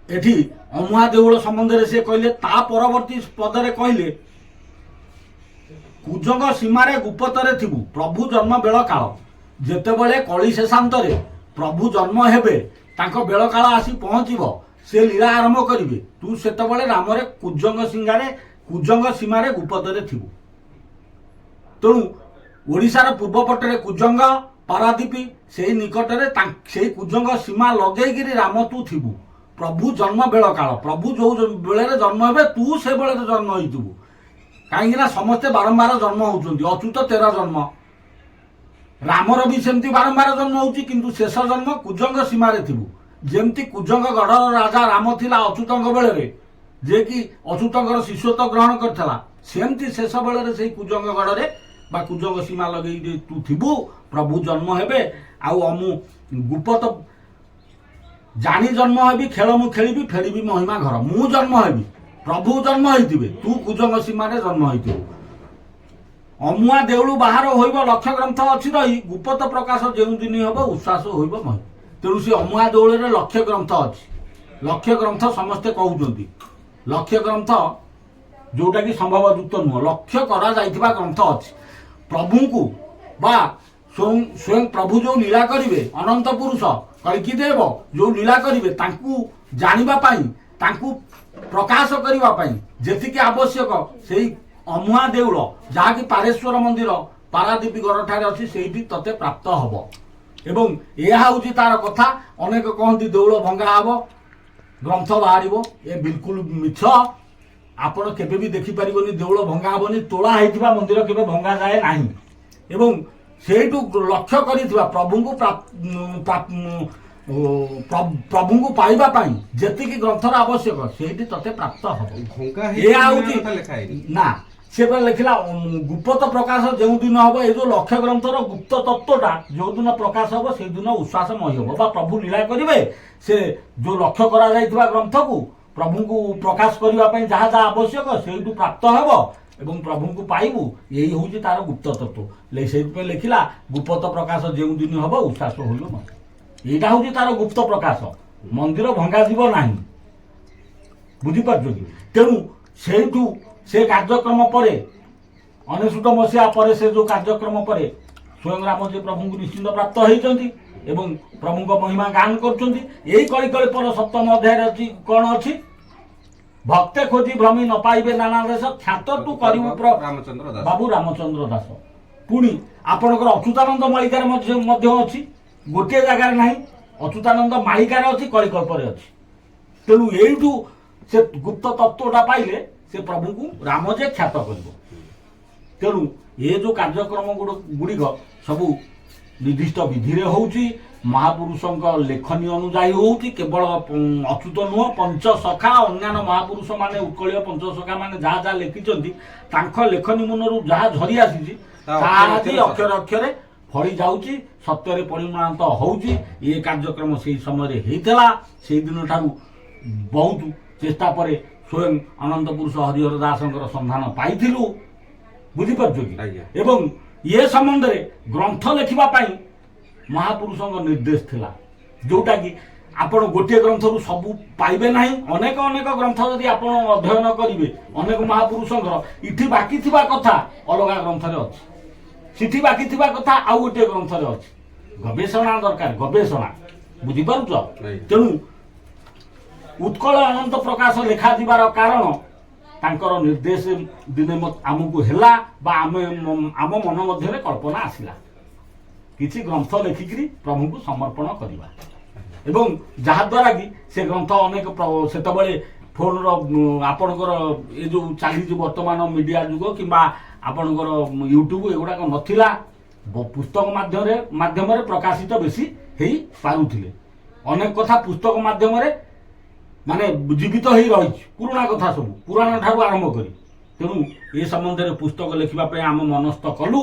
ଏଠି ଅମୁହା ଦେଉଳ ସମ୍ବନ୍ଧରେ ସେ କହିଲେ। ତା ପରବର୍ତ୍ତୀ ପଦରେ କହିଲେ, କୁଜଙ୍ଗ ସୀମାରେ ଗୁପତରେ ଥିବୁ ପ୍ରଭୁ ଜନ୍ମ ବେଳ କାଳ। ଯେତେବେଳେ କଳି ଶେଷାନ୍ତରେ ପ୍ରଭୁ ଜନ୍ମ ହେବେ, ତାଙ୍କ ବେଳ କାଳ ଆସି ପହଞ୍ଚିବ, ସେ ଲୀଳା ଆରମ୍ଭ କରିବେ, ତୁ ସେତେବେଳେ ରାମରେ କୁଜଙ୍ଗ ସିଙ୍ଗାରେ କୁଜଙ୍ଗ ସୀମାରେ ଗୁପତରେ ଥିବୁ। ତେଣୁ ଓଡ଼ିଶାର ପୂର୍ବ ପଟରେ କୁଜଙ୍ଗ ପାରାଦୀପ, ସେଇ ନିକଟରେ ସେଇ କୁଜଙ୍ଗ ସୀମା ଲଗେଇକିରି ରାମ ତୁ ଥିବୁ ପ୍ରଭୁ ଜନ୍ମ ବେଳ କାଳ। ପ୍ରଭୁ ଯୋଉ ବେଳରେ ଜନ୍ମ ହେବେ, ତୁ ସେ ବେଳରେ ଜନ୍ମ ହେଇଥିବୁ। କାହିଁକି ନା ସମସ୍ତେ ବାରମ୍ବାର ଜନ୍ମ ହଉଛନ୍ତି। ଅଚ୍ୟୁତ 13 ଜନ୍ମ, ରାମର ବି ସେମିତି ବାରମ୍ବାର ଜନ୍ମ ହଉଛି, କିନ୍ତୁ ଶେଷ ଜନ୍ମ କୁଜଙ୍ଗ ସୀମାରେ ଥିବୁ। ଯେମିତି କୁଜଙ୍ଗ ଗଢ଼ର ରାଜା ରାମ ଥିଲା ଅଚ୍ୟୁତଙ୍କ ବେଳରେ, ଯିଏକି ଅଚ୍ୟୁତଙ୍କର ଶିଷ୍ୟତ୍ୱ ଗ୍ରହଣ କରିଥିଲା, ସେମିତି ଶେଷ ବେଳରେ ସେଇ କୁଜଙ୍ଗ ଗଢ଼ରେ ବା କୁଜଙ୍ଗ ସୀମା ଲଗେଇ ତୁ ଥିବୁ, ପ୍ରଭୁ ଜନ୍ମ ହେବେ। ଆଉ ଅମୁ ଗୁପତ ଜାଣି ଜନ୍ମ ହେବି ଖେଳ ମୁଁ ଖେଳିବି ଫେରିବି ମହିମା ଘର। ମୁଁ ଜନ୍ମ ହେବି, ପ୍ରଭୁ ଜନ୍ମ ହେଇଥିବେ, ତୁ କୁଜଙ୍ଗ ସୀମାରେ ଜନ୍ମ ହେଇଥିବୁ। ଅମୁଆ ଦେଉଳୁ ବାହାର ହୋଇବ ଲକ୍ଷ ଗ୍ରନ୍ଥ ଅଛି ରହି, ଗୁପତ ପ୍ରକାଶ ଯେଉଁ ଦିନ ହେବ ଉଶ୍ୱାସ ହୋଇବ ମହି। ତେଣୁ ସେ ଅମୁଆ ଦେଉଳରେ ଲକ୍ଷ ଗ୍ରନ୍ଥ ଅଛି। ଲକ୍ଷ ଗ୍ରନ୍ଥ ସମସ୍ତେ କହୁଛନ୍ତି, ଲକ୍ଷ ଗ୍ରନ୍ଥ ଯୋଉଟା କି ସମ୍ଭବଯୁକ୍ତ ନୁହଁ। ଲକ୍ଷ୍ୟ କରାଯାଇଥିବା ଗ୍ରନ୍ଥ ଅଛି। ପ୍ରଭୁଙ୍କୁ ବା ସ୍ୱୟଂ ସ୍ୱୟଂ ପ୍ରଭୁ ଯୋଉ ଲୀଳା କରିବେ, ଅନନ୍ତ ପୁରୁଷ କଳ୍କୀ ଦେବ ଯୋଉ ଲୀଳା କରିବେ, ତାଙ୍କୁ ଜାଣିବା ପାଇଁ, ତାଙ୍କୁ ପ୍ରକାଶ କରିବା ପାଇଁ ଯେତିକି ଆବଶ୍ୟକ, ସେଇ ଅମୁହା ଦେଉଳ, ଯାହାକି ପାରେଶ୍ୱର ମନ୍ଦିର ପାରାଦୀପ ଗଡ଼ଠାରେ ଅଛି, ସେଇଠି ତତେ ପ୍ରାପ୍ତ ହବ। ଏବଂ ଏହା ହେଉଛି ତାର କଥା। ଅନେକ କହନ୍ତି ଦେଉଳ ଭଙ୍ଗା ହବ, ଗ୍ରନ୍ଥ ବାହାରିବ, ଏ ବିଲକୁଲ ମିଛ। ଆପଣ କେବେ ବି ଦେଖିପାରିବନି, ଦେଉଳ ଭଙ୍ଗା ହବନି। ତୋଳା ହେଇଥିବା ମନ୍ଦିର କେବେ ଭଙ୍ଗା ଯାଏ ନାହିଁ। ଏବଂ ସେଇଠୁ ଲକ୍ଷ୍ୟ କରିଥିବା ପ୍ରଭୁଙ୍କୁ ପାଇବା ପାଇଁ ଯେତିକି ଗ୍ରନ୍ଥର ଆବଶ୍ୟକ, ସେଇଠି ତତେ ପ୍ରାପ୍ତ ହବ। ଭଙ୍ଗା ଏହା ହେଇଛି ହଉଛି କଥା ଲେଖା ହେଇନି। ନା, ସେ ପରା ଲେଖିଲା, ଗୁପତ ପ୍ରକାଶ ଯେଉଁ ଦିନ ହବ, ଏଇ ଯୋଉ ଲକ୍ଷ୍ୟ ଗ୍ରନ୍ଥର ଗୁପ୍ତ ତତ୍ତ୍ୱଟା ଯୋଉ ଦିନ ପ୍ରକାଶ ହବ, ସେଇଦିନ ଉଶ୍ୱାସମୟ ହବ ବା ପ୍ରଭୁ ଲୀଳା କରିବେ। ସେ ଯୋଉ ଲକ୍ଷ୍ୟ କରାଯାଇଥିବା ଗ୍ରନ୍ଥକୁ ପ୍ରଭୁଙ୍କୁ ପ୍ରକାଶ କରିବା ପାଇଁ ଯାହା ଯାହା ଆବଶ୍ୟକ, ସେଇଠୁ ପ୍ରାପ୍ତ ହେବ ଏବଂ ପ୍ରଭୁଙ୍କୁ ପାଇବୁ। ଏଇ ହଉଛି ତାର ଗୁପ୍ତ ତତ୍ତ୍ୱ। ସେଇଥିପାଇଁ ଲେଖିଲା, ଗୁପତ ପ୍ରକାଶ ଯେଉଁ ଦିନ ହବ ଉଶ୍ୱାସ ହୋଇବ ମତେ। ଏଇଟା ହଉଛି ତାର ଗୁପ୍ତ ପ୍ରକାଶ। ମନ୍ଦିର ଭଙ୍ଗାଯିବ ନାହିଁ, ବୁଝିପାରୁଛ କି? ତେଣୁ ସେଇଠୁ ସେ କାର୍ଯ୍ୟକ୍ରମ ପରେ, 99 ମସିହା ପରେ, ସେ ଯୋଉ କାର୍ଯ୍ୟକ୍ରମ ପରେ ସ୍ୱୟଂ ରାମଜୀ ପ୍ରଭୁଙ୍କୁ ନିଶ୍ଚିନ୍ତ ପ୍ରାପ୍ତ ହେଇଛନ୍ତି ଏବଂ ପ୍ରଭୁଙ୍କ ମହିମା ଗାନ କରୁଛନ୍ତି। ଏଇ କଳିକଳ୍ପର ସପ୍ତମ ଅଧ୍ୟାୟରେ ଅଛି, କ'ଣ ଅଛି? ଭକ୍ତେ ଖୋଜି ଭ୍ରମି ନ ପାଇବେ ନାନା ଦେଶ, ଖ୍ୟାତ ତୁ କରିବୁ ରାମଚନ୍ଦ୍ର ଦାସ। ବାବୁ ରାମଚନ୍ଦ୍ର ଦାସ। ପୁଣି ଆପଣଙ୍କର ଅଚ୍ୟୁତାନନ୍ଦ ମାଳିକାରେ ମଧ୍ୟ ଅଛି। ଗୋଟିଏ ଜାଗାରେ ନାହିଁ, ଅଚ୍ୟୁତାନନ୍ଦ ମାଳିକାରେ ଅଛି, କଳିକଳ୍ପରେ ଅଛି। ତେଣୁ ଏଇଠୁ ସେ ଗୁପ୍ତ ତତ୍ତ୍ୱଟା ପାଇଲେ ସେ ପ୍ରଭୁଙ୍କୁ ରାମ ଯେ ଖ୍ୟାତ କରିବ। ତେଣୁ ଏ ଯେଉଁ କାର୍ଯ୍ୟକ୍ରମ ଗୁଡ଼ିକ ସବୁ ନିର୍ଦ୍ଦିଷ୍ଟ ବିଧିରେ ହେଉଛି, ମହାପୁରୁଷଙ୍କ ଲେଖନୀ ଅନୁଯାୟୀ ହେଉଛି। କେବଳ ଅଚ୍ୟୁତ ନୁହଁ, ପଞ୍ଚସଖା ଅନ୍ୟାନ୍ୟ ମହାପୁରୁଷମାନେ, ଉତ୍କଳୀୟ ପଞ୍ଚସଖା ମାନେ ଯାହା ଯାହା ଲେଖିଛନ୍ତି, ତାଙ୍କ ଲେଖନୀ ମୁନରୁ ଯାହା ଝରି ଆସିଛି ତା ତାହା ଅକ୍ଷରେ ଆଜି ଅକ୍ଷରେ ଅକ୍ଷରେ ଅକ୍ଷରେ ଫଳି ଯାଉଛି, ସତ୍ୟରେ ପରିଣତ ହେଉଛି। ଏ କାର୍ଯ୍ୟକ୍ରମ ସେଇ ସମୟରେ ହେଇଥିଲା। ସେଇ ଦିନଠାରୁ ବହୁତ ଚେଷ୍ଟା ପରେ ସ୍ୱୟଂ ଅନନ୍ତ ପୁରୁଷ ହରିହର ଦାସଙ୍କର ସନ୍ଧାନ ପାଇଥିଲୁ। ବୁଝିପାରୁଛୁ କି? ଆଜ୍ଞା। ଏବଂ ଇଏ ସମ୍ବନ୍ଧରେ ଗ୍ରନ୍ଥ ଲେଖିବା ପାଇଁ ମହାପୁରୁଷଙ୍କ ନିର୍ଦ୍ଦେଶ ଥିଲା, ଯୋଉଟାକି ଆପଣ ଗୋଟିଏ ଗ୍ରନ୍ଥରୁ ସବୁ ପାଇବେ ନାହିଁ। ଅନେକ ଅନେକ ଗ୍ରନ୍ଥ ଯଦି ଆପଣ ଅଧ୍ୟୟନ କରିବେ ଅନେକ ମହାପୁରୁଷଙ୍କର, ଇଠି ବାକି ଥିବା କଥା ଅଲଗା ଗ୍ରନ୍ଥରେ ଅଛି, ସେଠି ବାକି ଥିବା କଥା ଆଉ ଗୋଟିଏ ଗ୍ରନ୍ଥରେ ଅଛି। ଗବେଷଣା ଦରକାର, ଗବେଷଣା। ବୁଝିପାରୁଛ? ଆଜ୍ଞା। ତେଣୁ ଉତ୍କଳ ଅନନ୍ତ ପ୍ରକାଶ ଲେଖାଯିବାର କାରଣ ତାଙ୍କର ନିର୍ଦ୍ଦେଶ ଦିନେ ଆମକୁ ହେଲା ବା ଆମେ ଆମ ମନ ମଧ୍ୟରେ କଳ୍ପନା ଆସିଲା, କିଛି ଗ୍ରନ୍ଥ ଲେଖିକିରି ପ୍ରଭୁଙ୍କୁ ସମର୍ପଣ କରିବା। ଏବଂ ଯାହାଦ୍ୱାରା କି ସେ ଗ୍ରନ୍ଥ ଅନେକ ସେତେବେଳେ ଫୋନର ଆପଣଙ୍କର ଏ ଯେଉଁ ଚାଲିଛି ବର୍ତ୍ତମାନ ମିଡ଼ିଆ ଯୁଗ କିମ୍ବା ଆପଣଙ୍କର ୟୁଟ୍ୟୁବ, ଏଗୁଡ଼ାକ ନଥିଲା। ପୁସ୍ତକ ମାଧ୍ୟମରେ ପ୍ରକାଶିତ ବେଶୀ ହେଇପାରୁଥିଲେ। ଅନେକ କଥା ପୁସ୍ତକ ମାଧ୍ୟମରେ ମାନେ ଜୀବିତ ହେଇ ରହିଛି, ପୁରୁଣା କଥା ସବୁ, ପୁରାଣ ଠାରୁ ଆରମ୍ଭ କରି। ତେଣୁ ଏ ସମ୍ବନ୍ଧରେ ପୁସ୍ତକ ଲେଖିବା ପାଇଁ ଆମେ ମନସ୍ଥ କଲୁ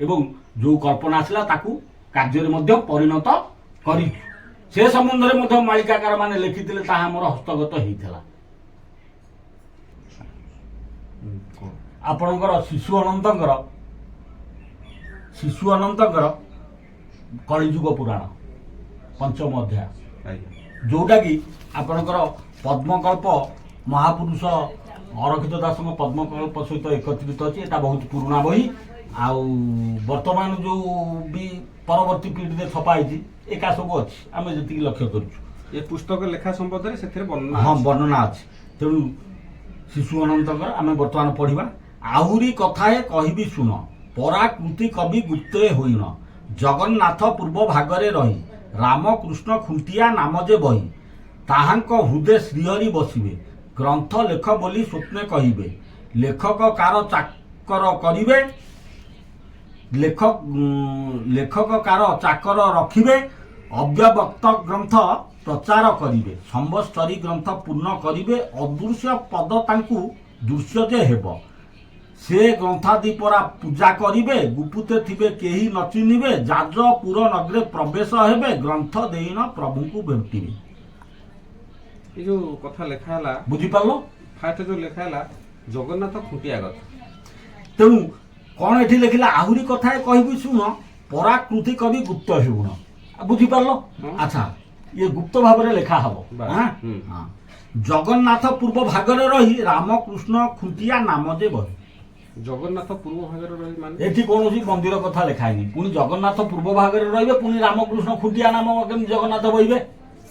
ଏବଂ ଯେଉଁ କଳ୍ପନା ଆସିଲା ତାକୁ କାର୍ଯ୍ୟରେ ମଧ୍ୟ ପରିଣତ କରିଛୁ। ସେ ସମ୍ବନ୍ଧରେ ମଧ୍ୟ ମାଳିକାକାର ମାନେ ଲେଖିଥିଲେ, ତାହା ଆମର ହସ୍ତଗତ ହେଇଥିଲା। କୁହ। ଆପଣଙ୍କର ଶିଶୁ ଅନନ୍ତଙ୍କର କଳିଯୁଗ ପୁରାଣ ପଞ୍ଚମ ଅଧ୍ୟାୟ, ଯୋଉଟାକି ଆପଣଙ୍କର ପଦ୍ମକଳ୍ପ, ମହାପୁରୁଷ ଅରକ୍ଷିତ ଦାସଙ୍କ ପଦ୍ମକଳ୍ପ ସହିତ ଏକତ୍ରିତ ଅଛି। ଏଟା ବହୁତ ପୁରୁଣା ବହି। ଆଉ ବର୍ତ୍ତମାନ ଯୋଉ ବି ପରବର୍ତ୍ତୀ ପିଢ଼ିରେ ଛପା ହେଇଛି, ଏକା ସବୁ ଅଛି, ଆମେ ଯେତିକି ଲକ୍ଷ୍ୟ କରୁଛୁ। ଏ ପୁସ୍ତକ ଲେଖା ସମ୍ବନ୍ଧରେ ସେଥିରେ ବର୍ଣ୍ଣନା ହଁ, ଅଛି। ବର୍ଣ୍ଣନା ଅଛି। ତେଣୁ ଶିଶୁ ଅନନ୍ତଙ୍କର ଆମେ ବର୍ତ୍ତମାନ ପଢିବା। ଆହୁରି କଥାଏ କହିବି ଶୁଣ, ପରାକୃତି କବି ଗୁପ୍ତେ ହୋଇଣ, ଜଗନ୍ନାଥ ପୂର୍ବ ଭାଗରେ ରହି, ରାମକୃଷ୍ଣ ଖୁଣ୍ଟିଆ ନାମ ଯେ ବହି, ତାହାଙ୍କ ହୃଦେ ଶ୍ରୀହରି ବସିବେ, ଗ୍ରନ୍ଥ ଲେଖ ବୋଲି ସ୍ୱପ୍ନେ କହିବେ, ଲେଖକ କାର ଚାକର କରିବେ, ଲେଖକ କାର ଚାକର ରଖିବେ, ଅବ୍ୟବକ୍ତ ଗ୍ରନ୍ଥ ପ୍ରଚାର କରିବେ, ସମ୍ବତ୍ସରୀ ଗ୍ରନ୍ଥ ପୂର୍ଣ୍ଣ କରିବେ, ଅଦୃଶ୍ୟ ପଦ ତାଙ୍କୁ ଦୃଶ୍ୟ ଯେ ହେବ, ସେ ଗ୍ରନ୍ଥାଦି ପରା ପୂଜା କରିବେ, ଗୁପୁତେ ଥିବେ କେହି ନ ଚିହ୍ନିବେ, ଯାଜପୁର ନଗରେ ପ୍ରବେଶ ହେବେ, ଗ୍ରନ୍ଥ ଦେଇନ ପ୍ରଭୁଙ୍କୁ ଭେଟିବେ। ଏ ଯୋଉ କଥା ଲେଖା ହେଲା, ବୁଝିପାରିଲ? ଫାଷ୍ଟ ଯୋଉ ଲେଖା ହେଲା ଜଗନ୍ନାଥ ଖୁଣ୍ଟିଆ କଥା। ତେଣୁ କ'ଣ ଏଠି ଲେଖିଲା? ଆହୁରି କଥା କହିବି ଶୁଣ, ପରାକୃତି କବି ଗୁପ୍ତ ହେଉଣ। ବୁଝିପାରିଲ? ହଁ। ଆଚ୍ଛା, ଇଏ ଗୁପ୍ତ ଭାବରେ ଲେଖା ହବ। ବାସ୍, ଆଁ? ହୁଁ। ହଁ। ଜଗନ୍ନାଥ ପୂର୍ବ ଭାଗରେ ରହି, ରାମକୃଷ୍ଣ ଖୁଣ୍ଟିଆ ନାମ ଯେ ବହି। ଜଗନ୍ନାଥ ପୂର୍ବ ଭାଗରେ ରହି ମାନେ? ଏଠି କୌଣସି ମନ୍ଦିର କଥା ଲେଖା ହେଇନି। ପୁଣି ଜଗନ୍ନାଥ ପୂର୍ବ ଭାଗରେ ରହିବେ, ପୁଣି ରାମକୃଷ୍ଣ ଖୁଣ୍ଟିଆ ନାମ କେମିତି ଜଗନ୍ନାଥ ବହିବେ?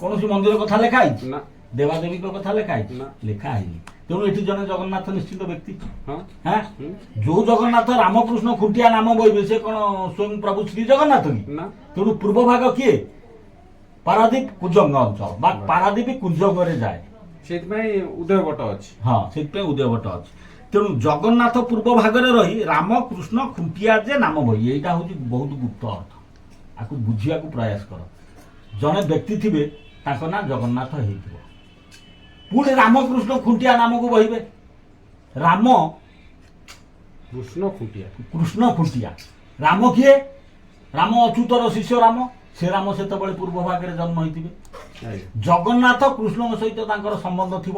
କୌଣସି ମନ୍ଦିର କଥା ଲେଖା ହେଇଛି? ନା। ଦେବାଦେବୀଙ୍କ କଥା ଲେଖା ହେଇଛି? ନା। ଲେଖା ହେଇନି। ତେଣୁ ଏଠି ଜଣେ ଜଗନ୍ନାଥ ନିଶ୍ଚିତ ବ୍ୟକ୍ତି। ହଁ, ଯୋଉ ଜଗନ୍ନାଥ ରାମକୃଷ୍ଣ ଖୁଣ୍ଟିଆ ନାମ ବହିବେ, ସେ କଣ ସ୍ୱୟଂ ପ୍ରଭୁ ଶ୍ରୀ ଜଗନ୍ନାଥ କି? ନା। ତେଣୁ ପୂର୍ବ ଭାଗ କିଏ? ପାରାଦୀପ କୁଜଙ୍ଗ ଅଞ୍ଚଳ ବା ପାରାଦୀପ କୁଜଙ୍ଗରେ ଯାଏ। ସେଇଥିପାଇଁ ଉଦୟବଟ ଅଛି। ହଁ, ସେଥିପାଇଁ ଉଦୟଭଟ୍ଟ ଅଛି। ତେଣୁ ଜଗନ୍ନାଥ ପୂର୍ବ ଭାଗରେ ରହି, ରାମକୃଷ୍ଣ ଖୁଣ୍ଟିଆ ଯେ ନାମ ବହି, ଏଇଟା ହଉଛି ବହୁତ ଗୁପ୍ତ ଅର୍ଥ। ଆକୁ ବୁଝିବାକୁ ପ୍ରୟାସ କର। ଜଣେ ବ୍ୟକ୍ତି ଥିବେ, ତାଙ୍କ ନାଁ ଜଗନ୍ନାଥ ହେଇଥିବ, ପୁଣି ରାମକୃଷ୍ଣ ଖୁଣ୍ଟିଆ ନାମକୁ ବହିବେ। ରାମ କୃଷ୍ଣ ଖୁଣ୍ଟିଆ। କୃଷ୍ଣ ଖୁଣ୍ଟିଆ। ରାମ କିଏ? ରାମ ଅଚ୍ୟୁତର ଶିଷ୍ୟ ରାମ। ସେ ରାମ ସେତେବେଳେ ପୂର୍ବ ଭାଗରେ ଜନ୍ମ ହେଇଥିବେ। ଜଗନ୍ନାଥ କୃଷ୍ଣଙ୍କ ସହିତ ତାଙ୍କର ସମ୍ବନ୍ଧ ଥିବ।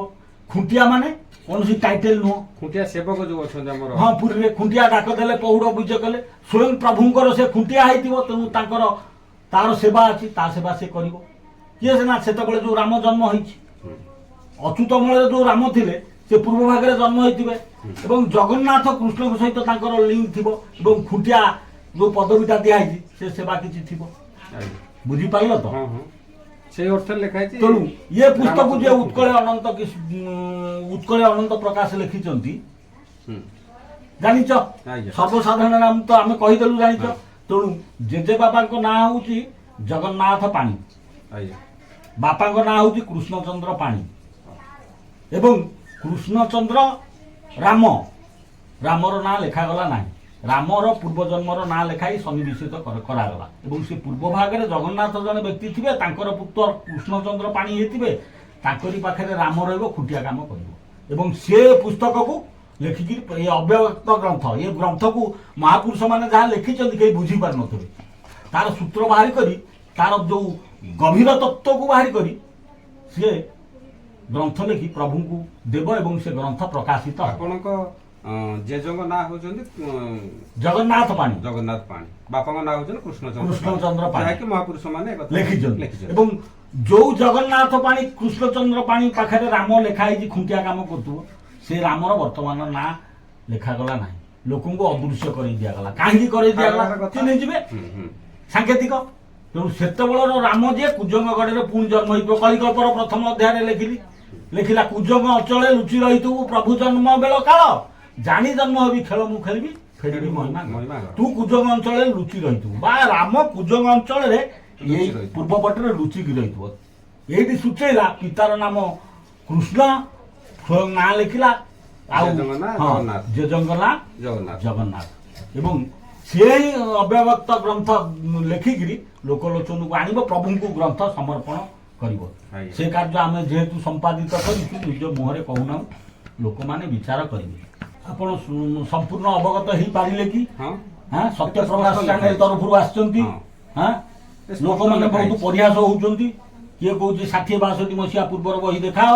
ଖୁଣ୍ଟିଆ ମାନେ କୌଣସି ଟାଇଟେଲ ନୁହଁ। ଖୁଣ୍ଟିଆ ସେବକ ଯୋଉ ଅଛନ୍ତି ଆମର। ହଁ, ପୁରୀରେ ଖୁଣ୍ଟିଆ ଡାକ ଦେଲେ ପହୁଡ଼ ପୂଜା କଲେ। ସ୍ୱୟଂ ପ୍ରଭୁଙ୍କର ସେ ଖୁଣ୍ଟିଆ ହେଇଥିବ। ତେଣୁ ତାଙ୍କର ତାର ସେବା ଅଛି, ତା ସେବା ସେ କରିବ। କିଏ ସେ ନା ସେତେବେଳେ ଯୋଉ ରାମ ଜନ୍ମ ହେଇଛି, ଅଚ୍ୟୁତ ମୂଳରେ ଯୋଉ ରାମ ଥିଲେ, ସେ ପୂର୍ବ ଭାଗରେ ଜନ୍ମ ହେଇଥିବେ ଏବଂ ଜଗନ୍ନାଥ କୃଷ୍ଣଙ୍କ ସହିତ ତାଙ୍କର ଲିଙ୍କ ଥିବ ଏବଂ ଖୁଣ୍ଟିଆ ଯୋଉ ପଦବୀଟା ଦିଆହେଇଛି, ସେ ସେବା କିଛି ଥିବ। ବୁଝିପାରିଲ ତ? ହଁ, ସେଇ ଅର୍ଥରେ ଲେଖା ହେଇଛି। ତେଣୁ ଇଏ ପୁସ୍ତକକୁ ଯିଏ ରାମଚନ୍ଦ୍ର ଉତ୍କଳ ଅନନ୍ତ ପ୍ରକାଶ ଲେଖିଛନ୍ତି, ଜାଣିଛ? ଆଜ୍ଞା। ସର୍ବସାଧାରଣ ନାମ ତ ଆମେ କହିଦେଲୁ, ଜାଣିଛ? ହଁ। ତେଣୁ ଜେଜେ ବାବାଙ୍କ ନାଁ ହଉଛି ଜଗନ୍ନାଥ ପାଣି। ବାପାଙ୍କ ନାଁ ହେଉଛି କୃଷ୍ଣଚନ୍ଦ୍ର ପାଣି ଏବଂ କୃଷ୍ଣଚନ୍ଦ୍ର ରାମ, ରାମର ନାଁ ଲେଖାଗଲା ନାହିଁ। ରାମର ପୂର୍ବଜନ୍ମର ନାଁ ଲେଖାଇ ସନ୍ନିବେଶିତ କରାଗଲା ଏବଂ ସେ ପୂର୍ବ ଭାଗରେ ଜଗନ୍ନାଥ ଜଣେ ବ୍ୟକ୍ତି ଥିବେ, ତାଙ୍କର ପୁତ୍ର କୃଷ୍ଣଚନ୍ଦ୍ର ପାଣି ହେଇଥିବେ, ତାଙ୍କରି ପାଖରେ ରାମ ରହିବ, ଖୁଟିଆ କାମ କରିବ ଏବଂ ସେ ପୁସ୍ତକକୁ ଲେଖିକିରି ଏ ଅବ୍ୟକ୍ତ ଗ୍ରନ୍ଥ, ଏ ଗ୍ରନ୍ଥକୁ ମହାପୁରୁଷମାନେ ଯାହା ଲେଖିଛନ୍ତି କେହି ବୁଝିପାରୁନଥିବେ, ତାର ସୂତ୍ର ବାହାରି କରି, ତାର ଯୋଉ ଗଭୀର ତତ୍ତ୍ୱକୁ ବାହାରି କରି ସିଏ ଗ୍ରନ୍ଥ ଲେଖି ପ୍ରଭୁଙ୍କୁ ଦେବ ଏବଂ ସେ ଗ୍ରନ୍ଥ ପ୍ରକାଶିତ ହେବ। ଆପଣଙ୍କ ଜେଜେଙ୍କ ନାଁ ହଉଛନ୍ତି ଜଗନ୍ନାଥ ପାଣି। ଜଗନ୍ନାଥ ପାଣି। ବାପାଙ୍କ ନାଁ ହଉଛନ୍ତି କୃଷ୍ଣଚନ୍ଦ୍ର। କୃଷ୍ଣଚନ୍ଦ୍ର ପାଣି। ଯାହାକି ମହାପୁରୁଷ ମାନେ ଏ କଥା ଲେଖିଛନ୍ତି। ଲେଖିଛନ୍ତି। ଏବଂ ଯୋଉ ଜଗନ୍ନାଥ ପାଣି, କୃଷ୍ଣଚନ୍ଦ୍ର ପାଣି ପାଖରେ ରାମ ଲେଖା ହେଇଛି, ଖୁଣ୍ଟିଆ କାମ କରୁଥିବ, ସେ ରାମର ବର୍ତ୍ତମାନ ନାଁ ଲେଖାଗଲା ନାହିଁ। ଲୋକଙ୍କୁ ଅଦୃଶ୍ୟ କରେଇ ଦିଆଗଲା। କାହିଁକି କରେଇ ଦିଆଗଲା? କାରବାର କଥା। ଚିହ୍ନିଯିବେ। ହୁଁ ହୁଁ ସାଙ୍କେତିକ। ତେଣୁ ସେତେବେଳର ରାମ ଯିଏ କୁଜଙ୍ଗଗଡ଼ରେ ପୁଣି ଜନ୍ମ ହେଇଥିବ, କଳିକଳ୍ପର ପ୍ରଥମ ଅଧ୍ୟାୟରେ ଲେଖିଲା, କୁଜଙ୍ଗ ଅଞ୍ଚଳେ ଲୁଚି ରହିଥିବୁ ପ୍ରଭୁ ଜନ୍ମ ବେଳ କାଳ, ଜାଣି ଜନ୍ମ ହେବି ଖେଳ ମୁଁ ଖେଳିବି, ଫେରିବି ମହିମା ଘର। ମହିମା ଘର। ତୁ କୁଜଙ୍ଗ ଅଞ୍ଚଳରେ ଲୁଚି ରହିଥିବୁ ବା ରାମ କୁଜଙ୍ଗ ଅଞ୍ଚଳରେ ଲୁଚି ଏଇ ରହିଥିବ। ପୂର୍ବ ପଟରେ ଲୁଚିକି ରହିଥିବ। ଏଇଠି ସୂଚେଇଲା ପିତାର ନାମ କୃଷ୍ଣ, ସ୍ୱୟଂ ନାଁ ଲେଖିଲା ଆଉ ଜେଜେଙ୍କ ନାଁ ହଁ, ଜଗନ୍ନାଥ। ଜେଜେଙ୍କ ନାଁ ଜଗନ୍ନାଥ। ଜଗନ୍ନାଥ ଏବଂ ସେ ହିଁ ଅବ୍ୟବକ୍ତ ଗ୍ରନ୍ଥ ଲେଖିକିରି ଲୋକଲୋଚନକୁ ଆଣିବ, ପ୍ରଭୁଙ୍କୁ ଗ୍ରନ୍ଥ ସମର୍ପଣ କରିବ। ସେ କାର୍ଯ୍ୟ ଆମେ ଯେହେତୁ ସମ୍ପାଦିତ କରିଛୁ, ନିଜ ମୁହଁରେ କହୁନାହୁଁ, ଲୋକମାନେ ବିଚାର କରିବେ। ଆପଣ ସମ୍ପୂର୍ଣ୍ଣ ଅବଗତ ହେଇପାରିଲେ କି? ହଁ। ହଁ, ସତ୍ୟ ପ୍ରକାଶ ସ୍ପଷ୍ଟ ଚ୍ୟାନେଲ ଲେଖା ହେଇଛି। ତରଫରୁ ଆସିଛନ୍ତି। ହଁ। ହଁ, ଏ ସ୍ପଷ୍ଟ ଲୋକମାନେ ଲେଖା ବହୁତ ହେଇଛି। ପରିହାସ ହଉଛନ୍ତି। କିଏ କହୁଛି 60-62 ମସିହା ପୂର୍ବର ବହି ଦେଖାଅ,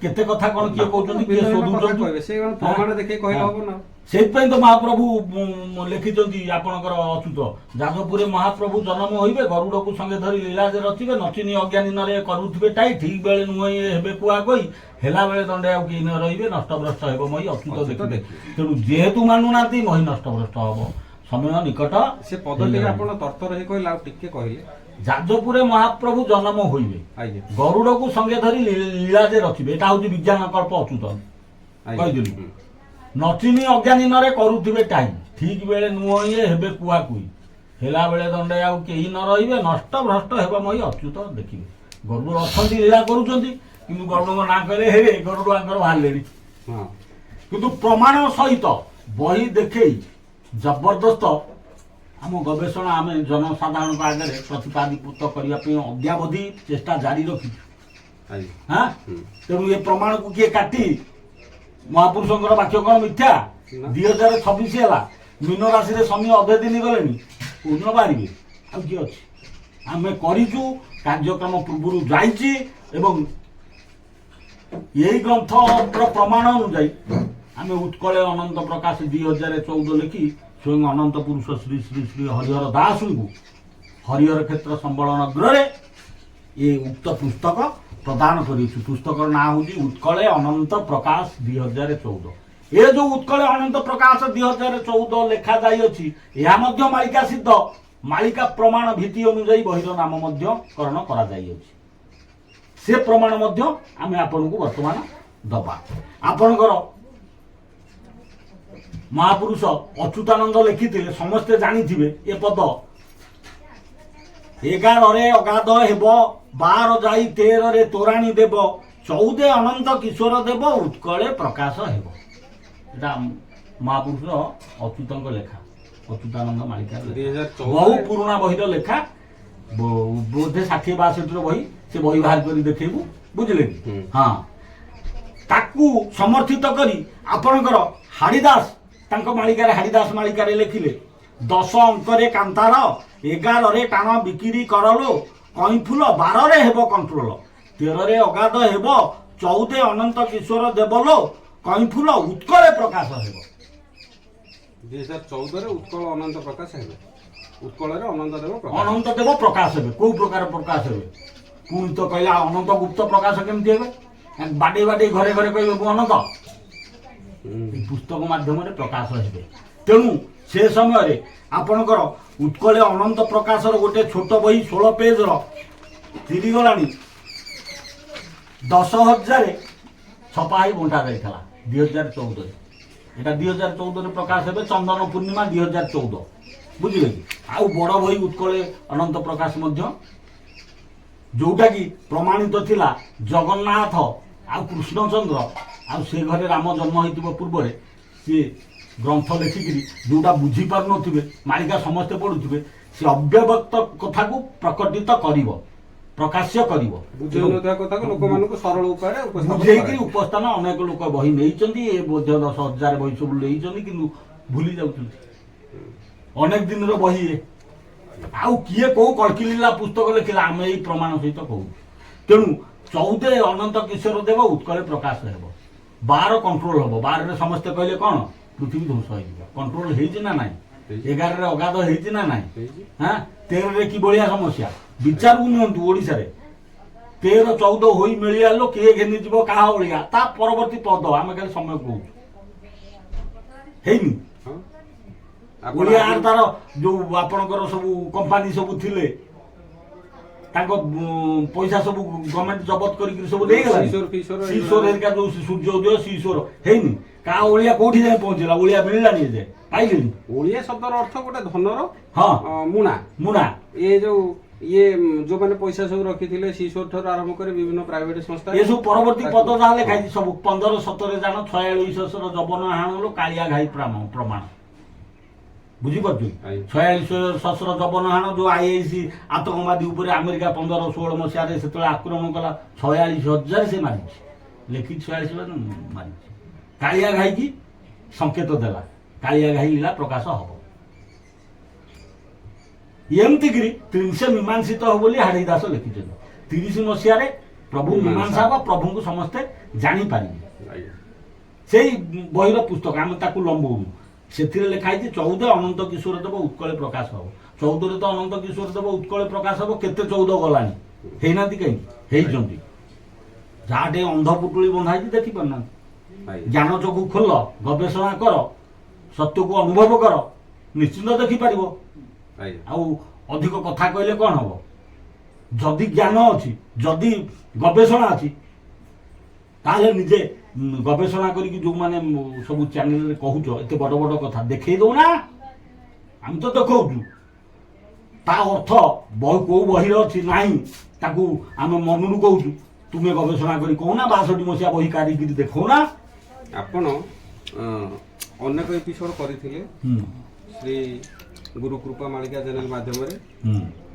କେତେ କଥା କଣ କିଏ କହୁଛନ୍ତି, କିଏ ଭିନ୍ନ ଭିନ୍ନ କଥା ଶୋଧୁଛନ୍ତି। କହିବେ। ସେ କଣ ପ୍ରମାଣ ଦେଖେଇ କହିଲେ ହଁ। ହବ ନା? ସେଇଥିପାଇଁ ତ ମହାପ୍ରଭୁ ଲେଖିଛନ୍ତି ଆପଣଙ୍କର ଅଚ୍ୟୁତ, ଯାଜପୁରରେ ମହାପ୍ରଭୁ ଜନ୍ମ ହୋଇବେ, ଗରୁଡ଼କୁ ସଙ୍ଗେ ଧରି ଲୀଳା ଯେ ରଚିବେ, ନଚିନି ଅଜ୍ଞାନୀ ନରେ କରୁଥିବେ ଟାଇ, ଠିକ ବେଳେ ନୁହେଁ ଇଏ ହେବେ କୁହା କହି, ହେଲା ବେଳେ ଦଣ୍ଡେ ଆଉ କେହି ନ ରହିବେ, ନଷ୍ଟଭ୍ରଷ୍ଟ ହେବ ମହି ଅଚ୍ୟୁତ ଅଚ୍ୟୁତ ଦେଖିବେ। ଦେଖିବେ। ତେଣୁ ଯେହେତୁ ମାନୁନାହାନ୍ତି, ମହି ନଷ୍ଟଭ୍ରଷ୍ଟ ହବ, ସମୟ ନିକଟ ସେ ପଦ ଟିକେ ହେଇଗଲାଣି। ଆପଣ ତରତର ହେଇ କହିଲେ, ଆଉ ଟିକେ କହିଲେ। ଯାଜପୁରରେ ମହାପ୍ରଭୁ ଜନ୍ମ ହୋଇବେ, ଗରୁଡ଼କୁ ସଙ୍ଗେ ଧରି ଲୀଳା ଯେ ରଚିବେ। ଏଟା ହଉଛି ବିଜ୍ଞାନ କଳ୍ପ ଅଚ୍ୟୁତ। କହିଦେଲୁ। ନଚିନି ଅଜ୍ଞାନୀ ନରେ କରୁଥିବେ ଟାଇ, ଠିକ ବେଳେ ନୁହଁ ଇଏ ହେବେ କୁହା କୁହି, ହେଲା ବେଳେ ଦଣ୍ଡେ ଆଉ କେହି ନ ରହିବେ, ନଷ୍ଟ ଭ୍ରଷ୍ଟ ହେବ ମହି ଅଚ୍ୟୁତ ଦେଖିବେ। ଗରୁଡ଼ ଅଛନ୍ତି, ଲୀଳା କରୁଛନ୍ତି, କିନ୍ତୁ ଗରୁଡ଼ଙ୍କ ନାଁ କହିଲେ ହେରେ ଗରୁଡ଼ ଆଙ୍କର ବାହାରିଲେଣି। କିନ୍ତୁ ପ୍ରମାଣ ସହିତ ବହି ଦେଖେଇ ଜବରଦସ୍ତ ଆମ ଗବେଷଣା ଆମେ ଜନସାଧାରଣଙ୍କ ଆଗରେ ପ୍ରତିପାଦିତ କରିବା ପାଇଁ ଅଦ୍ୟାବଧି ଚେଷ୍ଟା ଜାରି ରଖିଛୁ। ହଁ, ତେଣୁ ଏ ପ୍ରମାଣକୁ କିଏ କାଟି ମହାପୁରୁଷଙ୍କର ବାକ୍ୟ କଣ ମିଥ୍ୟା? ନା। 2026 ହେଲା, ମୀନ ରାଶିରେ ଶନି ଅଧେ ଦିନ ଗଲେଣି, କୋଉଦିନ ବାହାରିବେ? ଆଉ କିଏ ଅଛି? ଆମେ କରିଛୁ, କାର୍ଯ୍ୟକ୍ରମ ପୂର୍ବରୁ ଯାଇଛି ଏବଂ ଏଇ ଗ୍ରନ୍ଥର ପ୍ରମାଣ ଅନୁଯାୟୀ ଆମେ ଉତ୍କଳେ ଅନନ୍ତ ପ୍ରକାଶ 2014 ଲେଖି ସ୍ୱୟଂ ଅନନ୍ତ ପୁରୁଷ ଶ୍ରୀ ଶ୍ରୀ ଶ୍ରୀ ହରିହର ଦାସଙ୍କୁ ହରିହର କ୍ଷେତ୍ର ସମ୍ବଳନଗ୍ରରେ ଏ ଉକ୍ତ ପୁସ୍ତକ ପ୍ରଦାନ କରିଛୁ। ପୁସ୍ତକର ନାଁ ହେଉଛି ଉତ୍କଳେ ଅନନ୍ତ ପ୍ରକାଶ 2014। ଏ ଯୋଉ ଉତ୍କଳେ ଅନନ୍ତ ପ୍ରକାଶ 2014 ଲେଖା ଯାଇଅଛି, ଏହା ମଧ୍ୟ ମାଳିକା ସିଦ୍ଧ, ମାଳିକା ପ୍ରମାଣ ଭିତ୍ତି ଅନୁଯାୟୀ ବହିର ନାମ ମଧ୍ୟ କରଣ କରାଯାଇଅଛି। ସେ ପ୍ରମାଣ ମଧ୍ୟ ଆମେ ଆପଣଙ୍କୁ ବର୍ତ୍ତମାନ ଦବା। ଆପଣଙ୍କର ମହାପୁରୁଷ ଅଚ୍ୟୁତାନନ୍ଦ ଲେଖିଥିଲେ, ସମସ୍ତେ ଜାଣିଥିବେ ଏ ପଦ, 11ରେ ଅଗାଧ ହେବ, 12 ଯାଇ 13ରେ ତୋରାଣୀ ଦେବ, 14 ଅନନ୍ତ କିଶୋର ଦେବ, ଉତ୍କଳେ ପ୍ରକାଶ ହେବ। ଏଟା ମହାପୁରୁଷ ଅଚ୍ୟୁତଙ୍କ ଲେଖା, ଅଚ୍ୟୁତାନନ୍ଦ ମାଳିକାର ଲେଖା। 2014 ବହୁ ପୁରୁଣା ବହିର ଲେଖା, ବୋଧେ 60-62ର ବହି। ସେ ବହି ବାହାର କରି ଦେଖେଇବୁ, ବୁଝିଲେ କି? ହୁଁ। ହଁ, ତାକୁ ସମର୍ଥିତ କରି ଆପଣଙ୍କର ହାଡ଼ିଦାସ ତାଙ୍କ ମାଳିକାରେ, ହାଡ଼ିଦାସ ମାଳିକାରେ ଲେଖିଲେ, 10 ଅଙ୍କରେ କାନ୍ତାର, 11ରେ ଟାଣ ବିକ୍ରି କରଲୋ କଇଁ ଫୁଲ, 12ରେ ହେବ କଣ୍ଟ୍ରୋଲ, 13ରେ ଅଗାଧ ହେବ, 14 ଅନନ୍ତ କିଶୋର ଦେବଲୋ କଇଁ ଫୁଲ, ଉତ୍କଳେ ପ୍ରକାଶ ହେବ। 2014ରେ ଉତ୍କଳ ଅନନ୍ତ ପ୍ରକାଶ ହେବେ, ଉତ୍କଳରେ ଅନନ୍ତ ଦେବ ପ୍ରକାଶ। ଅନନ୍ତ ଦେବ ପ୍ରକାଶ ହେବେ। କୋଉ ପ୍ରକାର ପ୍ରକାଶ ହେବେ? ପୁଣି ତ କହିଲା ଅନନ୍ତ ଗୁପ୍ତ ପ୍ରକାଶ କେମିତି ହେବେ? ବାଡେଇ ବାଡେଇ ଘରେ ଘରେ କହିବେ ମୁଁ ଅନନ୍ତ। ଏଇ ପୁସ୍ତକ ମାଧ୍ୟମରେ ପ୍ରକାଶ ହେବେ। ତେଣୁ ସେ ସମୟରେ ଆପଣଙ୍କର ଉତ୍କଳେ ଅନନ୍ତ ପ୍ରକାଶର ଗୋଟେ ଛୋଟ ବହି 16 ପେଜର ତିରିଗଲାଣି, 10,000 ଛପା ହେଇ ବଣ୍ଟା ଯାଇଥିଲା 2014ରେ। ଏଇଟା 2014ରେ ପ୍ରକାଶ ହେବେ, ଚନ୍ଦନ ପୂର୍ଣ୍ଣିମା 2014। ବୁଝିଲେ କି? ଆଉ ବଡ଼ ବହି ଉତ୍କଳେ ଅନନ୍ତ ପ୍ରକାଶ ମଧ୍ୟ, ଯୋଉଟାକି ପ୍ରମାଣିତ ଥିଲା ଜଗନ୍ନାଥ ଆଉ କୃଷ୍ଣଚନ୍ଦ୍ର ଆଉ ସେ ଘରେ ରାମ ଜନ୍ମ ହେଇଥିବ ପୂର୍ବରେ, ସିଏ ଗ୍ରନ୍ଥ ଲେଖିକିରି ଯୋଉଟା ବୁଝିପାରୁନଥିବେ, ମାଳିକା ସମସ୍ତେ ପଢୁଥିବେ, ସେ ଅବ୍ୟବକ୍ତ କଥାକୁ ପ୍ରକଟିତ କରିବ, ପ୍ରକାଶ୍ୟ କରିବ। ବୁଝେଇନଥିବା କଥାକୁ ଲୋକମାନଙ୍କୁ ସରଳ ଉପାୟରେ ଉପସ୍ଥାପନ ବୁଝେଇକିରି କରାଯିବ। ଉପସ୍ଥାନ। ଅନେକ ଲୋକ ବହି ନେଇଛନ୍ତି, ଏ ମଧ୍ୟ 10,000 ବହି ସବୁ ନେଇଛନ୍ତି, କିନ୍ତୁ ଭୁଲି ଯାଉଛନ୍ତି ଅନେକ ଦିନର ବହି ଏ। ଆଉ କିଏ କୋଉ କଳ୍କୀଲୀଳା ପୁସ୍ତକ ଲେଖିଲା, ଆମେ ଏଇ ପ୍ରମାଣ ସହିତ କହୁଛୁ। ତେଣୁ 14 ଅନନ୍ତ କିଶୋର ଦେବ ଉତ୍କଳେ ପ୍ରକାଶ ହେବ, 12 କଣ୍ଟ୍ରୋଲ ହବ। 12ରେ ସମସ୍ତେ କହିଲେ କଣ ପୃଥିବୀ ଧ୍ୱଂସ ହେଇଯିବ, କଣ୍ଟ୍ରୋଲ ହେଇଛି ନା ନାହିଁ? ହେଇଛି। 11ରେ ଅଗାଧ ହେଇଛି ନା ନାହିଁ? ହେଇଛି। ହଁ, 13ରେ କି ଭଳିଆ ସମସ୍ୟା ବିଚାରକୁ ନିଅନ୍ତୁ। ଓଡ଼ିଶାରେ 13 14 ହୋଇ ମିଳିଆଲୋ, କିଏ ଘେନିଯିବ କାହା ଓଳିଆ। ତା ପରବର୍ତ୍ତୀ ପଦ ଆମେ ଖାଲି ସମୟ କହୁଛୁ, ହେଇନି? ହଁ, ଆପଣ ଓଡ଼ିଆ ତାର ଯୋଉ ଆପଣଙ୍କର ସବୁ କମ୍ପାନୀ ସବୁ ଥିଲେ, ତାଙ୍କ ପଇସା ସବୁ ଗଭର୍ଣ୍ଣମେଣ୍ଟ ଜବତ କରିକି ସବୁ ନେଇଗଲା। ସିସୋର, ଫିସୋର। ସିସୋର ହେରିକା ଯୋଉ ସୂର୍ଯ୍ୟ ଉଦୟ ସିସୋର ହେଇନି? କାହା ଓଳିଆ କୋଉଠି ଯାଇ ପହଞ୍ଚିଲା? ଓଳିଆ ମିଳିଲାନି, ଏ ଯାଏ ପାଇଲେନି। ଓଡ଼ିଆ ଶବ୍ଦର ଅର୍ଥ ଗୋଟେ ଧନର ମୁଣା। ମୁଣା। ଏ ଯୋଉ ଇଏ ଯୋଉମାନେ ପଇସା ସବୁ ରଖିଥିଲେ ସିସୋର ଠାରୁ ଆରମ୍ଭ କରି ବିଭିନ୍ନ ପ୍ରାଇଭେଟ ସଂସ୍ଥା, ଏସବୁ ପରବର୍ତ୍ତୀ ପଦ ତାକୁ- ଯାହା ଲେଖା ହେଇଛି ସବୁ। 15 17 ଜାଣ 46 ଯବନ ହାଣଲୋ କାଳିଆ ଘାଇ ପ୍ରମାଣ, ବୁଝିପାରୁଛୁ? ଆଜ୍ଞା। 46 ସହସ୍ର ଯବନ ହାଣ, ଯୋଉ ଆଇଆଇସି ଆତଙ୍କବାଦୀ ଉପରେ ଆମେରିକା 15 16 ମସିହାରେ ସେତେବେଳେ ଆକ୍ରମଣ କଲା, 46,000 ସେ ମାରିଛି, ଲେଖିଛି 46 ମାରିଛି। କାଳିଆ ଘାଇକି ସଂକେତ ଦେଲା, କାଳିଆ ଘାଇ ଲୀଳା ପ୍ରକାଶ ହବ। ଏମିତିକିରି ତ୍ରିଂଶେ ମୀମାଂସିତ ହବ ବୋଲି ହାଡେଇ ଦାସ ଲେଖିଛନ୍ତି। 30 ମସିହାରେ ପ୍ରଭୁ ମୀମାଂସା। ମୀମାଂସା ହବ, ପ୍ରଭୁଙ୍କୁ ସମସ୍ତେ ଜାଣିପାରିବେ। ସେଇ ବହିର ପୁସ୍ତକ ଆମେ ତାକୁ ଲମ୍ବଉନୁ। ସେଥିରେ ଲେଖା ହେଇଛି 14 ଅନନ୍ତ କିଶୋର ଦେବ ଉତ୍କଳେ ପ୍ରକାଶ ହବ। 14ରେ ତ ଅନନ୍ତ କିଶୋର ଦେବ ଉତ୍କଳେ ପ୍ରକାଶ ହବ, କେତେ 14 ଗଲାଣି, ହେଇନାହାନ୍ତି କାହିଁକି? ହେଇଛନ୍ତି। ଯାହା ଟିକେ ଅନ୍ଧ ପୁଟୁଳି ବନ୍ଧା ହେଇଛି, ଦେଖିପାରୁନାହାନ୍ତି। ଜ୍ଞାନ ଚକ୍ଷୁ ଖୋଲ, ଗବେଷଣା କର, ସତ୍ୟକୁ ଅନୁଭବ କର, ନିଶ୍ଚିନ୍ତ ଦେଖିପାରିବ। ଆଉ ଅଧିକ କଥା କହିଲେ କ'ଣ ହବ? ଯଦି ଜ୍ଞାନ ଅଛି, ଯଦି ଗବେଷଣା ଅଛି, ତାହେଲେ ନିଜେ ଗବେଷଣା କରିକି ଯୋଉମାନେ ସବୁ ଚ୍ୟାନେଲରେ କହୁଛ ଏତେ ବଡ଼ ବଡ଼ କଥା, ଦେଖେଇ ଦଉନା। ଆମେ ତ ଦେଖାଉଛୁ ତା ଅର୍ଥ ବହି କୋଉ ବହିରେ ଅଛି ନାହିଁ, ତାକୁ ଆମେ ମନରୁ କହୁଛୁ। ତୁମେ ଗବେଷଣା କରି କହୁନା, 62 ମସିହା ବହି କାଢିକିରି ଦେଖାଉନା। ଆପଣ ଅନେକ ଏପିସୋଡ କରିଥିଲେ ଶ୍ରୀ ଗୁରୁ କୃପା ମାଳିକା ଚ୍ୟାନେଲ ମାଧ୍ୟମରେ,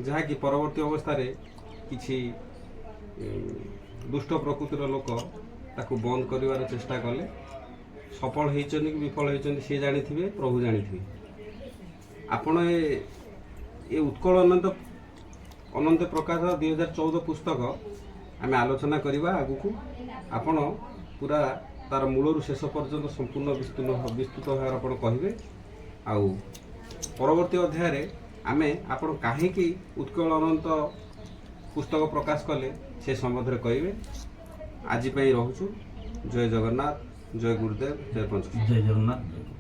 ଯାହାକି ପରବର୍ତ୍ତୀ ଅବସ୍ଥାରେ କିଛି ଦୁଷ୍ଟ ପ୍ରକୃତିର ଲୋକ ତାକୁ ବନ୍ଦ କରିବାର ଚେଷ୍ଟା କଲେ। ସଫଳ ହେଇଛନ୍ତି କି ବିଫଳ ହେଇଛନ୍ତି, ସିଏ ଜାଣିଥିବେ, ପ୍ରଭୁ ଜାଣିଥିବେ। ଆପଣ ଏ ଉତ୍କଳ ଅନନ୍ତ ଅନନ୍ତ ପ୍ରକାଶ 2014 ପୁସ୍ତକ ଆମେ ଆଲୋଚନା କରିବା ଆଗକୁ। ଆପଣ ପୁରା ତାର ମୂଳରୁ ଶେଷ ପର୍ଯ୍ୟନ୍ତ ସମ୍ପୂର୍ଣ୍ଣ ବିସ୍ତୃତ ବିସ୍ତୃତ ଭାବରେ ଆପଣ କହିବେ। ଆଉ ପରବର୍ତ୍ତୀ ଅଧ୍ୟାୟରେ ଆମେ ଆପଣ କାହିଁକି ଉତ୍କଳ ଅନନ୍ତ ପୁସ୍ତକ ପ୍ରକାଶ କଲେ, ସେ ସମ୍ବନ୍ଧରେ କହିବେ। ଆଜି ପାଇଁ ରହୁଛୁ। ଜୟ ଜଗନ୍ନାଥ, ଜୟ ଗୁରୁଦେବ, ଜୟ ପଞ୍ଚ ଜୟ ଜଗନ୍ନାଥ, ଜୟ ଗୁରୁ।